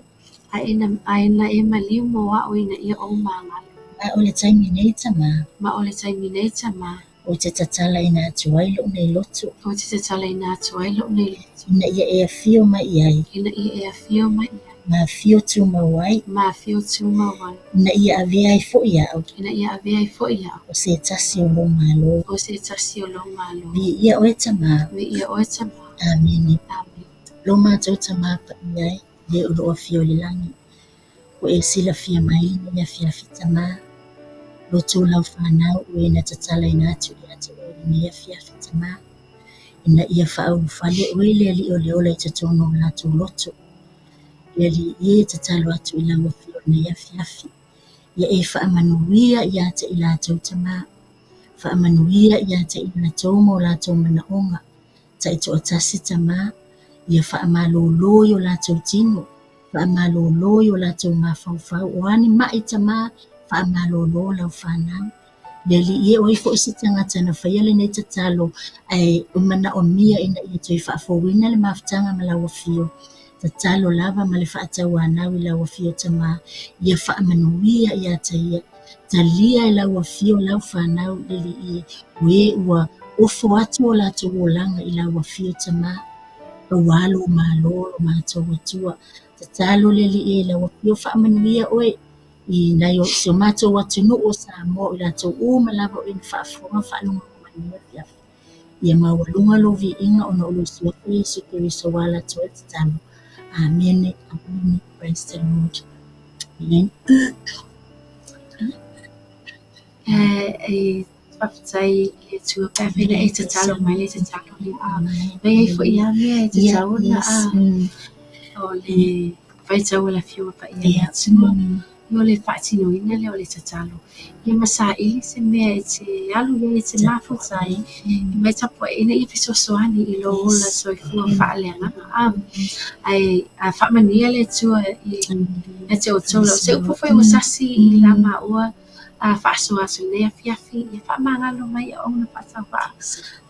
Ae na e maliu mo au ina ia ou magalo. Ma o le taimi nei tama. Ma o le taimi nei tama. Ou te tatalaina atu ai lou nei loto. Ou te tatalaina atu ai lou nei loto. Ina ia e afio mai i ai. Ina ia e afio mai i ai. Ma afio tumau ai. Ma afio tumau ai. Ina ia avea ai foi au. Ina ia avea ai foi au. O se tasi o lou Malo. O se tasi o lou Malo. Viia oe Tama. Viia oe Tama. Amene. Amene. Lo matou Tama paia e, le o loo afio i le lagi. Ua e silafia mai lenei afiafi Tama. Loto lau fanau o e na tatalaina atu ia te oe lenei afiafi Tama. Ina ia faaulufale oe le Alii o le ola i totonu o latou loto. Le Alii e tatalo atu i lau afio i lenei afiafi. Ia e faamanuia ia te i latou Tama. Faamanuia ia te i latou ma o latou manaoga. Taitoatasi Tama, ia faamalolo i o latou tino, faamalolo i o latou mafaufau. O a ni ma'i Tama, faamalolo lau fanau. Le Alii e, o ai foi se tagata na faia lenei tatalo ae manaomia ina ia toe faafouina le mafutaga ma lau afio. Tatalo lava ma le faatauanau i lau afio Tama, ia faamanuia ia te ia. Talia e lau afio lau fanau, le Alii e, o e ua ofo atu o latou olaga i lau afio Tama, aua lou Malo lo matou Atua. Tatalo le Alii e, lau afio faamanuia oe i nai o si o matou atunuu o Samoa, o i latou uma lava o e na faafofoga ma faalogologo mai i lenei afiafi. Ia maualuga lou viiga ona o lou Suafa Iesu Keriso ua ala atu ai le tatalo. Amene, amene. Praise the Lord. Amen. E faafetai i le Atua pe afai na e tatalo mai le tatalo lea. Ma e i ai foi lava mea e tatau ona o le faitau a le Afioga Paia a le Atua. O le faatinoina lea o le tatalo. Ia ma saili se mea e te alu i ai e te mafuta ai ma e tapuai ina ia fesoasoani i lou ola soifua faaleagaga. Ae faamanuia le Atua ia te outou. O se upu foi ua sasi i la maua faasoa atu i lenei afiafi, ia faamagalo mai auauna faatauvaa.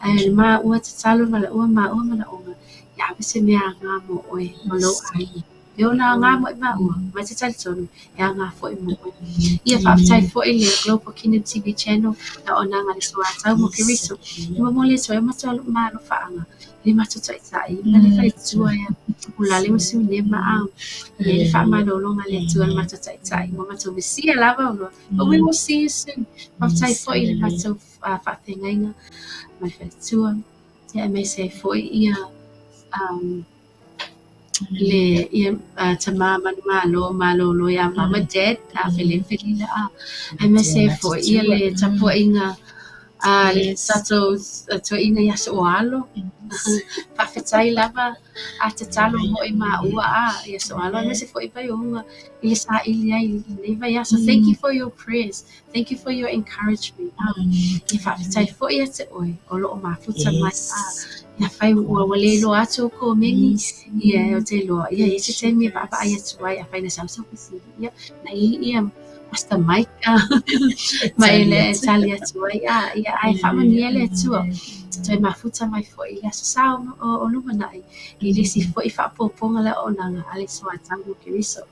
Ae o le maua tatalo ma laua maua manaoga, ia ave se mea aga mo oe ma lou aiga. E ona aga mo i maua, ma te talitonu, e aga foi mo oe. Ia faafetai foi le Global Kingdom TV Channel, le auaunaga a le Suatau mo Keriso. E momoli atu ai o matou malofaaga, i le matou taitai, ma le faletua ia Ulale ma Siunema a. Ia i le faamalologa a le Atua i le matou taitai, ua matou misia lava oloa. But we will see you soon. Faafetai foi i le matou faafeagaiga ma le faletua, ia aemaise ai foi ia le ia tama manumalo malolo iā mama dad a fele felila a aemaise ai foi ia le tapuaiga a le tatou toeaina i Aso Alo. Faafetai lava a tatalo mo i maua a i Aso Alo aemaise foi Vaioga i le saili ai i lenei vaiaso. Thank you for your prayers. Thank you for your encouragement. Ia faafetai foi ia te oe o loo mafuta mai a ia fai ua ua le iloa atu ou komeni ia ou te iloa ia i ai se taimi e vaavaai atu ai afai na sau sau fesili ia na i ia Pastor Mike ma e le tali atu ai a ia ae faamanuia le Atua toe mafuta mai foi i le aso sa o lumanai i le isi foi faaopoopoga le auaunaga a le Suatau mo Keriso.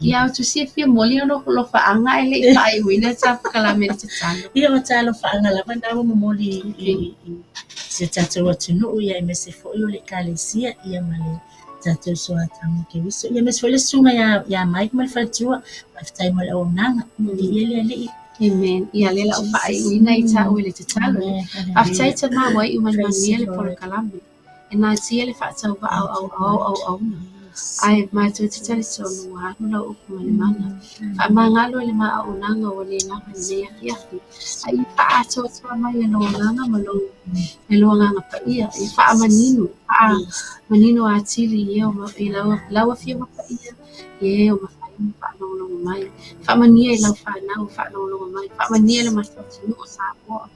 Ia ou te silafia moli o alofaaga ae le i faaiuina ta polokalame i le tatalo. Ia o ta alofaaga lava na ua momoli i si o tatou atunuu ia aemaise foi o le Ekalesia ia ma le tatou Suatau mo Keriso. Ia aemaise foi le susuga ia Mike ma le faletua. Faafetai mo le auaunaga. Viia le Alii. Amen. Ia lea la o faaiuina i tāua i le tatalo. Faafetai Tama ua iu ma le manuia le polokalame. E natia le faatauvaa o au auauna, ae matou te talitonu ua alu lau upu ma le mana. Faamagalo i le ma auaunaga ua le lava i lenei afiafi, a ia faaatoatoa mai e lou agaga ma lou e lou agaga paia, ia faamanino, faamanino atili i e i lau afioga paia, i e o mafai ona faalogologo mai. Faamanuia i lau fanau o faalogologo mai, faamanuia i le matou atunuu o Samoa.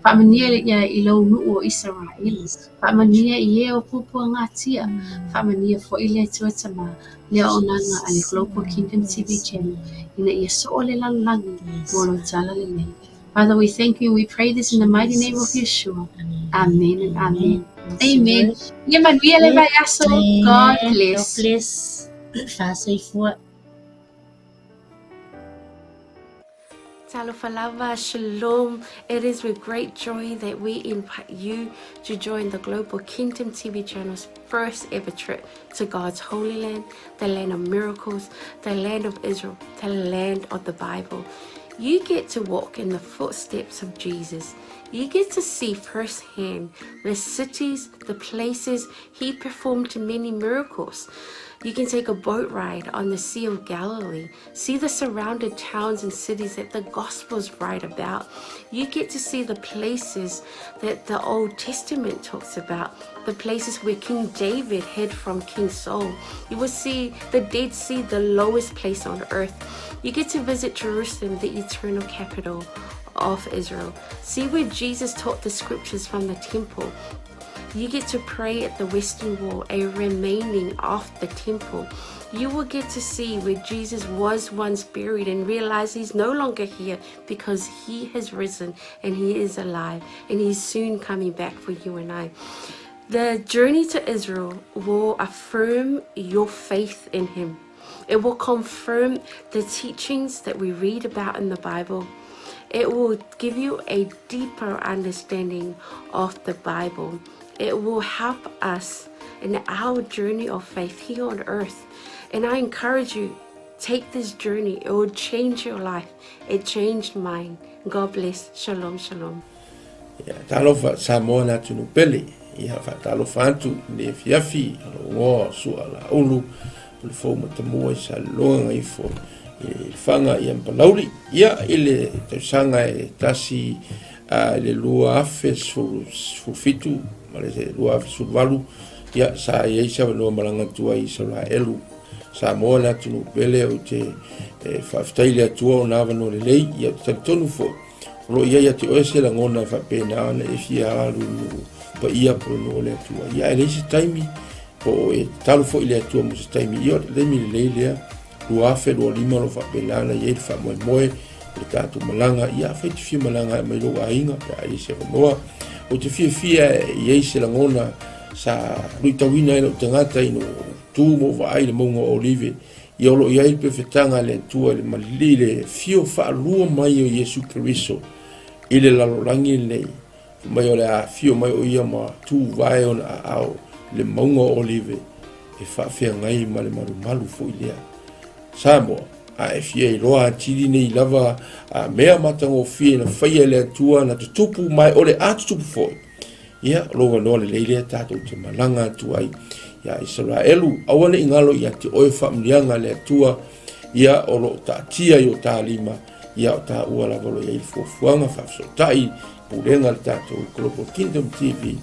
Faamanuia ia i lou nuu o Isaraelu. Faamanuia i e o puapuagatia. Faamanuia foi le Atua Tama, le auaunaga a le Global Kingdom TV Channel ina ia soo le lalolagi mo lou talalelei. Father, we thank you and we pray this in the mighty name of Yeshua. Amen and amen. Amen. Ia manuia le vaiaso. God bless. God bless. Faasoifua. Talofa lava, shalom. It is with great joy that we invite you to join the Global Kingdom TV channel's first ever trip to God's Holy Land, the land of miracles, the land of Israel, the land of the Bible. You get to walk in the footsteps of Jesus. You get to see firsthand the cities, the places he performed many miracles. You can take a boat ride on the Sea of Galilee, see the surrounded towns and cities that the Gospels write about. You get to see the places that the Old Testament talks about, the places where King David hid from King Saul. You will see the Dead Sea, the lowest place on earth. You get to visit Jerusalem, the eternal capital of Israel. See where Jesus taught the scriptures from the temple. You get to pray at the Western Wall, a remaining of the temple. You will get to see where Jesus was once buried and realize he's no longer here because he has risen and he is alive and he's soon coming back for you and I. The journey to Israel will affirm your faith in him. It will confirm the teachings that we read about in the Bible. It will give you a deeper understanding of the Bible. It will help us in our journey of faith here on earth. And I encourage you, take this journey. It will change your life. It changed mine. God bless. Shalom, shalom. Ia, talofa Samoa le atunuu pele. Ia, faatalofa atu i le afiafi o lou igoa o Sua Laulu, o le fou matamua i Salelologa Gagaifo i le Faga ia ma Palauli. Ia, i le tausaga e tasi i le 2017 ma le 2018, ia, sa i ai se avanoa malaga atu ai i Isaraelu. Samoa le atunuu pele, ou te faafetai i le Atua ona avanoa lelei, ia, ou te talitonu foi, O lo o i ai ia te oe se lagona e faapena ona e fia alu i nuu paia po o le nuu o le Atua. Ia, ae leai se taimi, po o e tatalo foi i le Atua mo se taimi. Ia, o le taimi lelei lea, 2025 o lo o faapena ona i ai le faamoemoe o le tatou malaga. Ia, afai e te fia malaga e aumai lou aiga pe a i ai se avanoa. Ou te fiafia e i ai se lagona sa luitauina ai lou tagata ina ua ou tu ma ou vaai i le mauga o Olive. Ia o lo o i ai le pefetaga a le Atua i le malili le afio faalua mai o Iesu Keriso i le lalolagi lenei, fai mai o le a afio mai o ia ma tuvae ona aao i le mauga o Olive e faafeagai ma le malumalu foi lea. Samoa, a e fia iloa atili nei lava a mea matagofie na faia e le Atua na tutupu ma e o le a tutupu foi, Ia, o lou avanoa lelei lea tatou te malaga atu ai ia Isaraelu. Aua ne i galo ia te oe faamanuiaga a le Atua, ia o lo o taatia i o ta lima, ia o taua lava o lo o i ai le fuafuaga faafesootai pulega a le tatou Global Kingdom TV,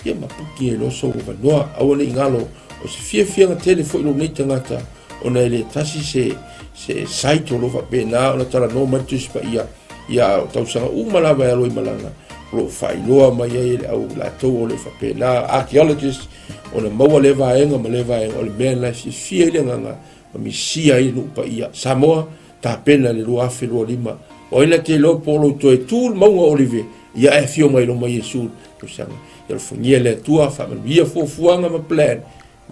ia ma puki ai loa sou avanoa. Aua ne i galo, o se fiafiaga tele foi lou nei tagata, ona e le tasi se, se site o lo o faapena ona talanoa mai le Tusi Paia, Ia o tausaga uma lava e alo i malaga, o lo o faailoa mai ai e le au latou o le faapena, archaeologist, ona maua lea vaega ma lea vaega, o le mea lena e fiafia ai le agaga ma misia ai le nuu paia. Samoa, tapena i le 2025, o ai na te iloa po o lou toe tu le mauga o Olive, ia ae afio mai loma Iesu i le tausaga. Ia alofagia e le Atua, faamanuia fuafuaga ma plan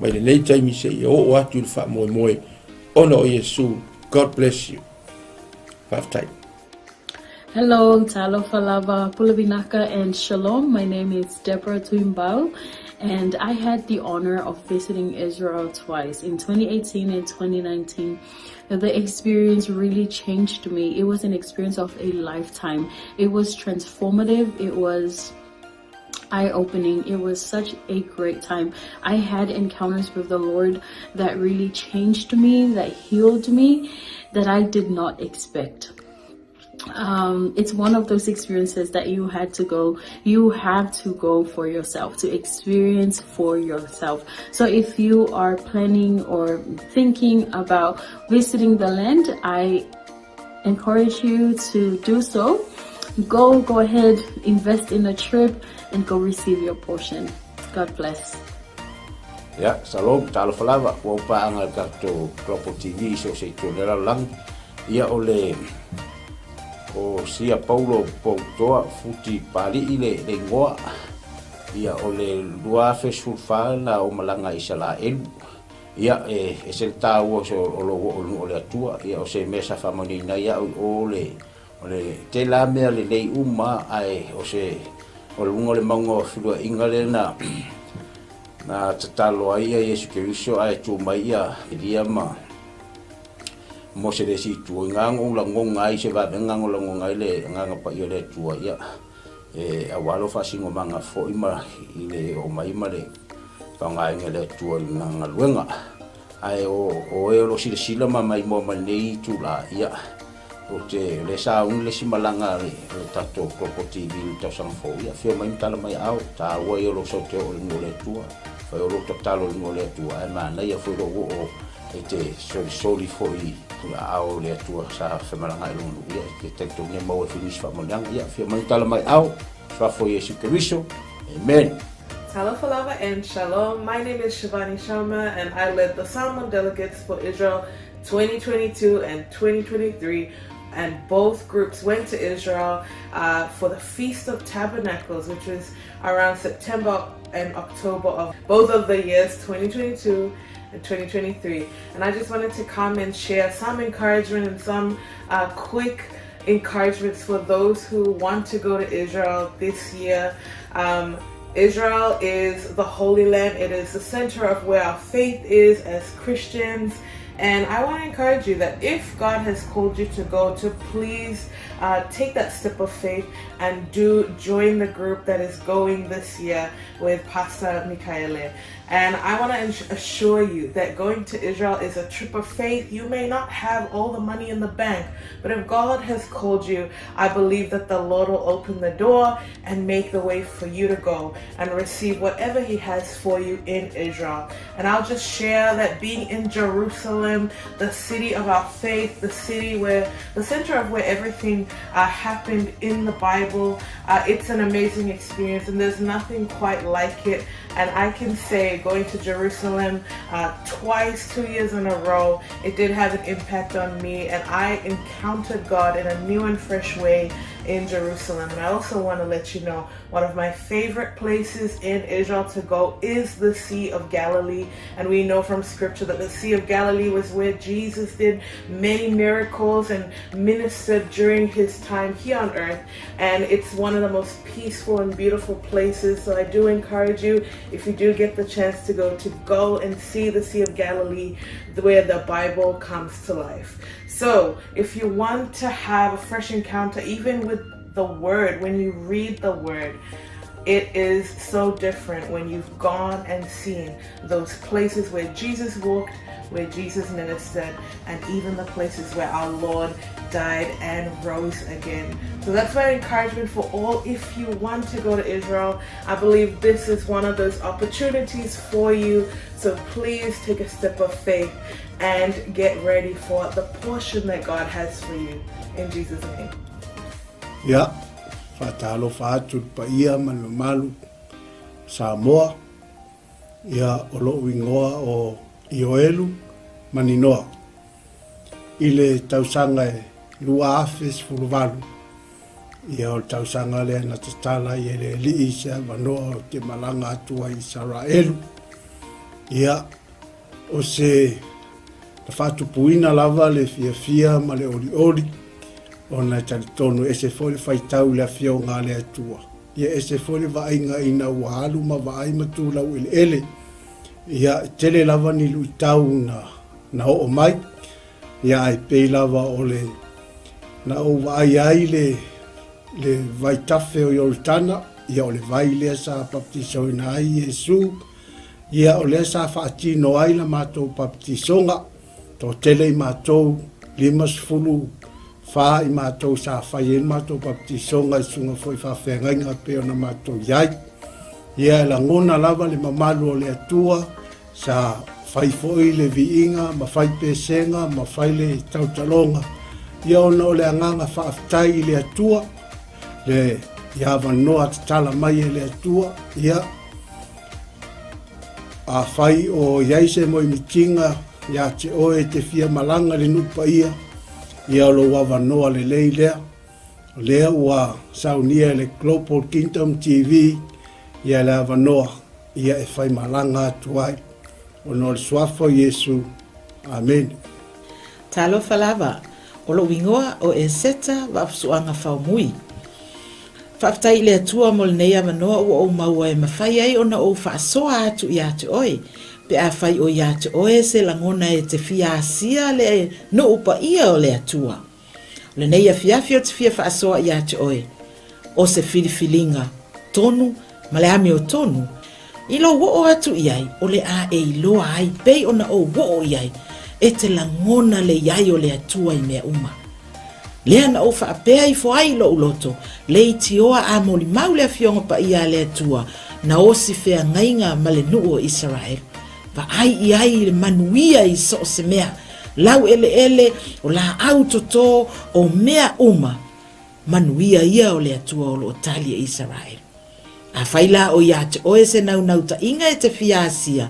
mai lenei taimi seia oo atu i le faamoemoe ona o Iesu. God bless you. Faafetai. Hello, talofa lava, pulavinaka and shalom. My name is Deborah Tuimbau and I had the honor of visiting Israel twice in 2018 and 2019. The experience really changed me. It was an experience of a lifetime. It was transformative. It was eye-opening. It was such a great time. I had encounters with the Lord that really changed me, that healed me, that I did not expect. It's one of those experiences that you had to go, you have to go for yourself, to experience for yourself. So if you are planning or thinking about visiting the land, I encourage you to do so. Go, go ahead, invest in a trip and go receive your portion. God bless. Ia, shalom, talofa lava, ua ou paaga i le tatou Global TV i so o se itu o le lalolagi. Ia, o le, o Sia Paulo Poutoa Futi Pali'i le, le igoa. Ia, o le 2014 na ou malaga i Isalaelu. Ia, e ese le taua o, o lou oo i le nuu o le Atua. Ia, o se mea sa faamanuiaina ai au i o le, O le tele lava mea lelei uma ae o se o luga o le mauga o feluaiga lea na na tatalo ai ia Iesu Keriso ae tu mai ia Elia ma Mose le isi itu. I na ou lagona ai se vavega na lagona ai le Agaga Paia o le Atua ia e aua lou faasinomaga foi ma i le oo mai ma le faaaogaina e le Atua i lana galuega. Ae o o e o lo o silasila ma maimoa mai lenei itula, ia, ou te, o lea sa auni le isi malaga a le, a le tatou Global TV i le tausaga fou, ia, afio mai ma tala mai aao, taua ia o lou sau te oo i le nuu o le Atua, fai o lou tatalo i le nuu o le Atua, ae manaia foi lou oo e te solisoli foi i aao o le Atua sa femalagaai i lona nuu, ia, e te talitonu e maua ai foi nisi faamanuiaga, ia, afio mai ma tala mai aao, Suafa o Iesu Keriso, Amen. Talofa lava and shalom. My name is Shivani Sharma and I led the Samoan delegates for Israel 2022 and 2023 and both groups went to Israel uh, for the Feast of Tabernacles, which was around September and October of both of the years 2022 and 2023. And I just wanted to come and share some encouragement and some uh, quick encouragements for those who want to go to Israel this year. Um, Israel is the Holy Land. It is the center of where our faith is as Christians. And I want to encourage you that if God has called you to go, to please uh, take that step of faith and do join the group that is going this year with Pastor Mikaele. And I want to assure you that going to Israel is a trip of faith. You may not have all the money in the bank, but if God has called you, I believe that the Lord will open the door and make the way for you to go and receive whatever He has for you in Israel. And I'll just share that being in Jerusalem, the city of our faith, the city where the center of where everything uh, happened in the Bible, uh, it's an amazing experience, and there's nothing quite like it. And I can say, going to Jerusalem uh, twice, two years in a row, it did have an impact on me, and I encountered God in a new and fresh way in Jerusalem. And I also want to let you know one of my favorite places in Israel to go is the Sea of Galilee. And we know from scripture that the Sea of Galilee was where Jesus did many miracles and ministered during his time here on earth. And it's one of the most peaceful and beautiful places. So I do encourage you, if you do get the chance to go, to go and see the Sea of Galilee where the Bible comes to life. So if you want to have a fresh encounter, even with the Word, when you read the Word, it is so different when you've gone and seen those places where Jesus walked, where Jesus ministered, and even the places where our Lord died and rose again. So that's my encouragement for all. If you want to go to Israel, I believe this is one of those opportunities for you. So please take a step of faith and get ready for the portion that God has for you. In Jesus' name. Ia, faatalofa atu le paia ma le mamalu Samoa, ia o lou igoa o Ioelu Maninoa i le tausaga e 2018, ia o le tausaga lea na tatala ai e le Alii se avanoa ou te malaga atu ai i Isaraelu. Ia, O se na faatupuina lava le fiafia ma le olioli, ona e talitonu ese foi le faitau i le Afioga a le Atua. Ia ese foi le vaaiga ina ua alu ma vaai ma tu laueleele. Ia, e tele lava ni luitau na, na oo mai, ia ae pei lava o le na ou vaai ai le, le vaitafe o Ioritana, ia o le vai lea sa baptisoina ai Iesu, Ia, o lea sa faatino ai la matou baptisoga, toatele i matou, 54 i matou sa fai ai le matou baptisoga i susuga foi faafeagaiga e pei ona matou i ai. Ia, e lagona lava le mamalu o le Atua, sa fai foi le viiga ma fai pesega ma fai le tautaloga, ia ona o le agaga faafetai i le Atua, le i avanoa tatala mai e le Atua, ia, Afai o i ai se moemitiga ia te oe e te fia malaga i le nuu paia, ia o lou avanoa lelei lea. O lea ua saunia e le Global Kingdom TV ia le avanoa ia e fai malaga atu ai. Ona o le Suafa o Iesu. Amene. Talofa lava. O lou igoa o Eseta Vaafusuaga Faumui. Faafetai i le Atua mo lenei avanoa ua ou maua e mafai ai ona ou faasoa atu ia te oe, pe afai o ia te oe se lagona e te fia asia le nuu paia o le Atua. O lenei afiafi ou te fia faasoa ia te oe, o se filifiliga tonu ma le amiotonu, I lou oo atu i ai, o le a e iloa ai pei ona ou oo i ai, e te lagona le i ai o le Atua i mea uma. Lea na ou faapea ifo ai i lou loto, leitioa a molimau le Afioga Paia a le Atua, na osi feagaiga ma le nuu o Isaraelu. Vaai i ai i le manuia i so o se mea, lau eleele, o laau toto, o mea uma, manuia ia o le Atua o lo o tali e Isaraelu. Afai la o ia te oe se naunautaiga e te fia asia,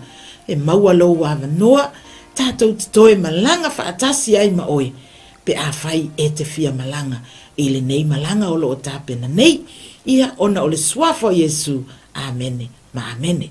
e maua lou avanoa, tatou te toe malaga faatasi ai ma oe, pe afai e te fia malaga i lenei malaga o lo o tapena nei, ia ona o le Suafa o Iesu. Amene ma amene.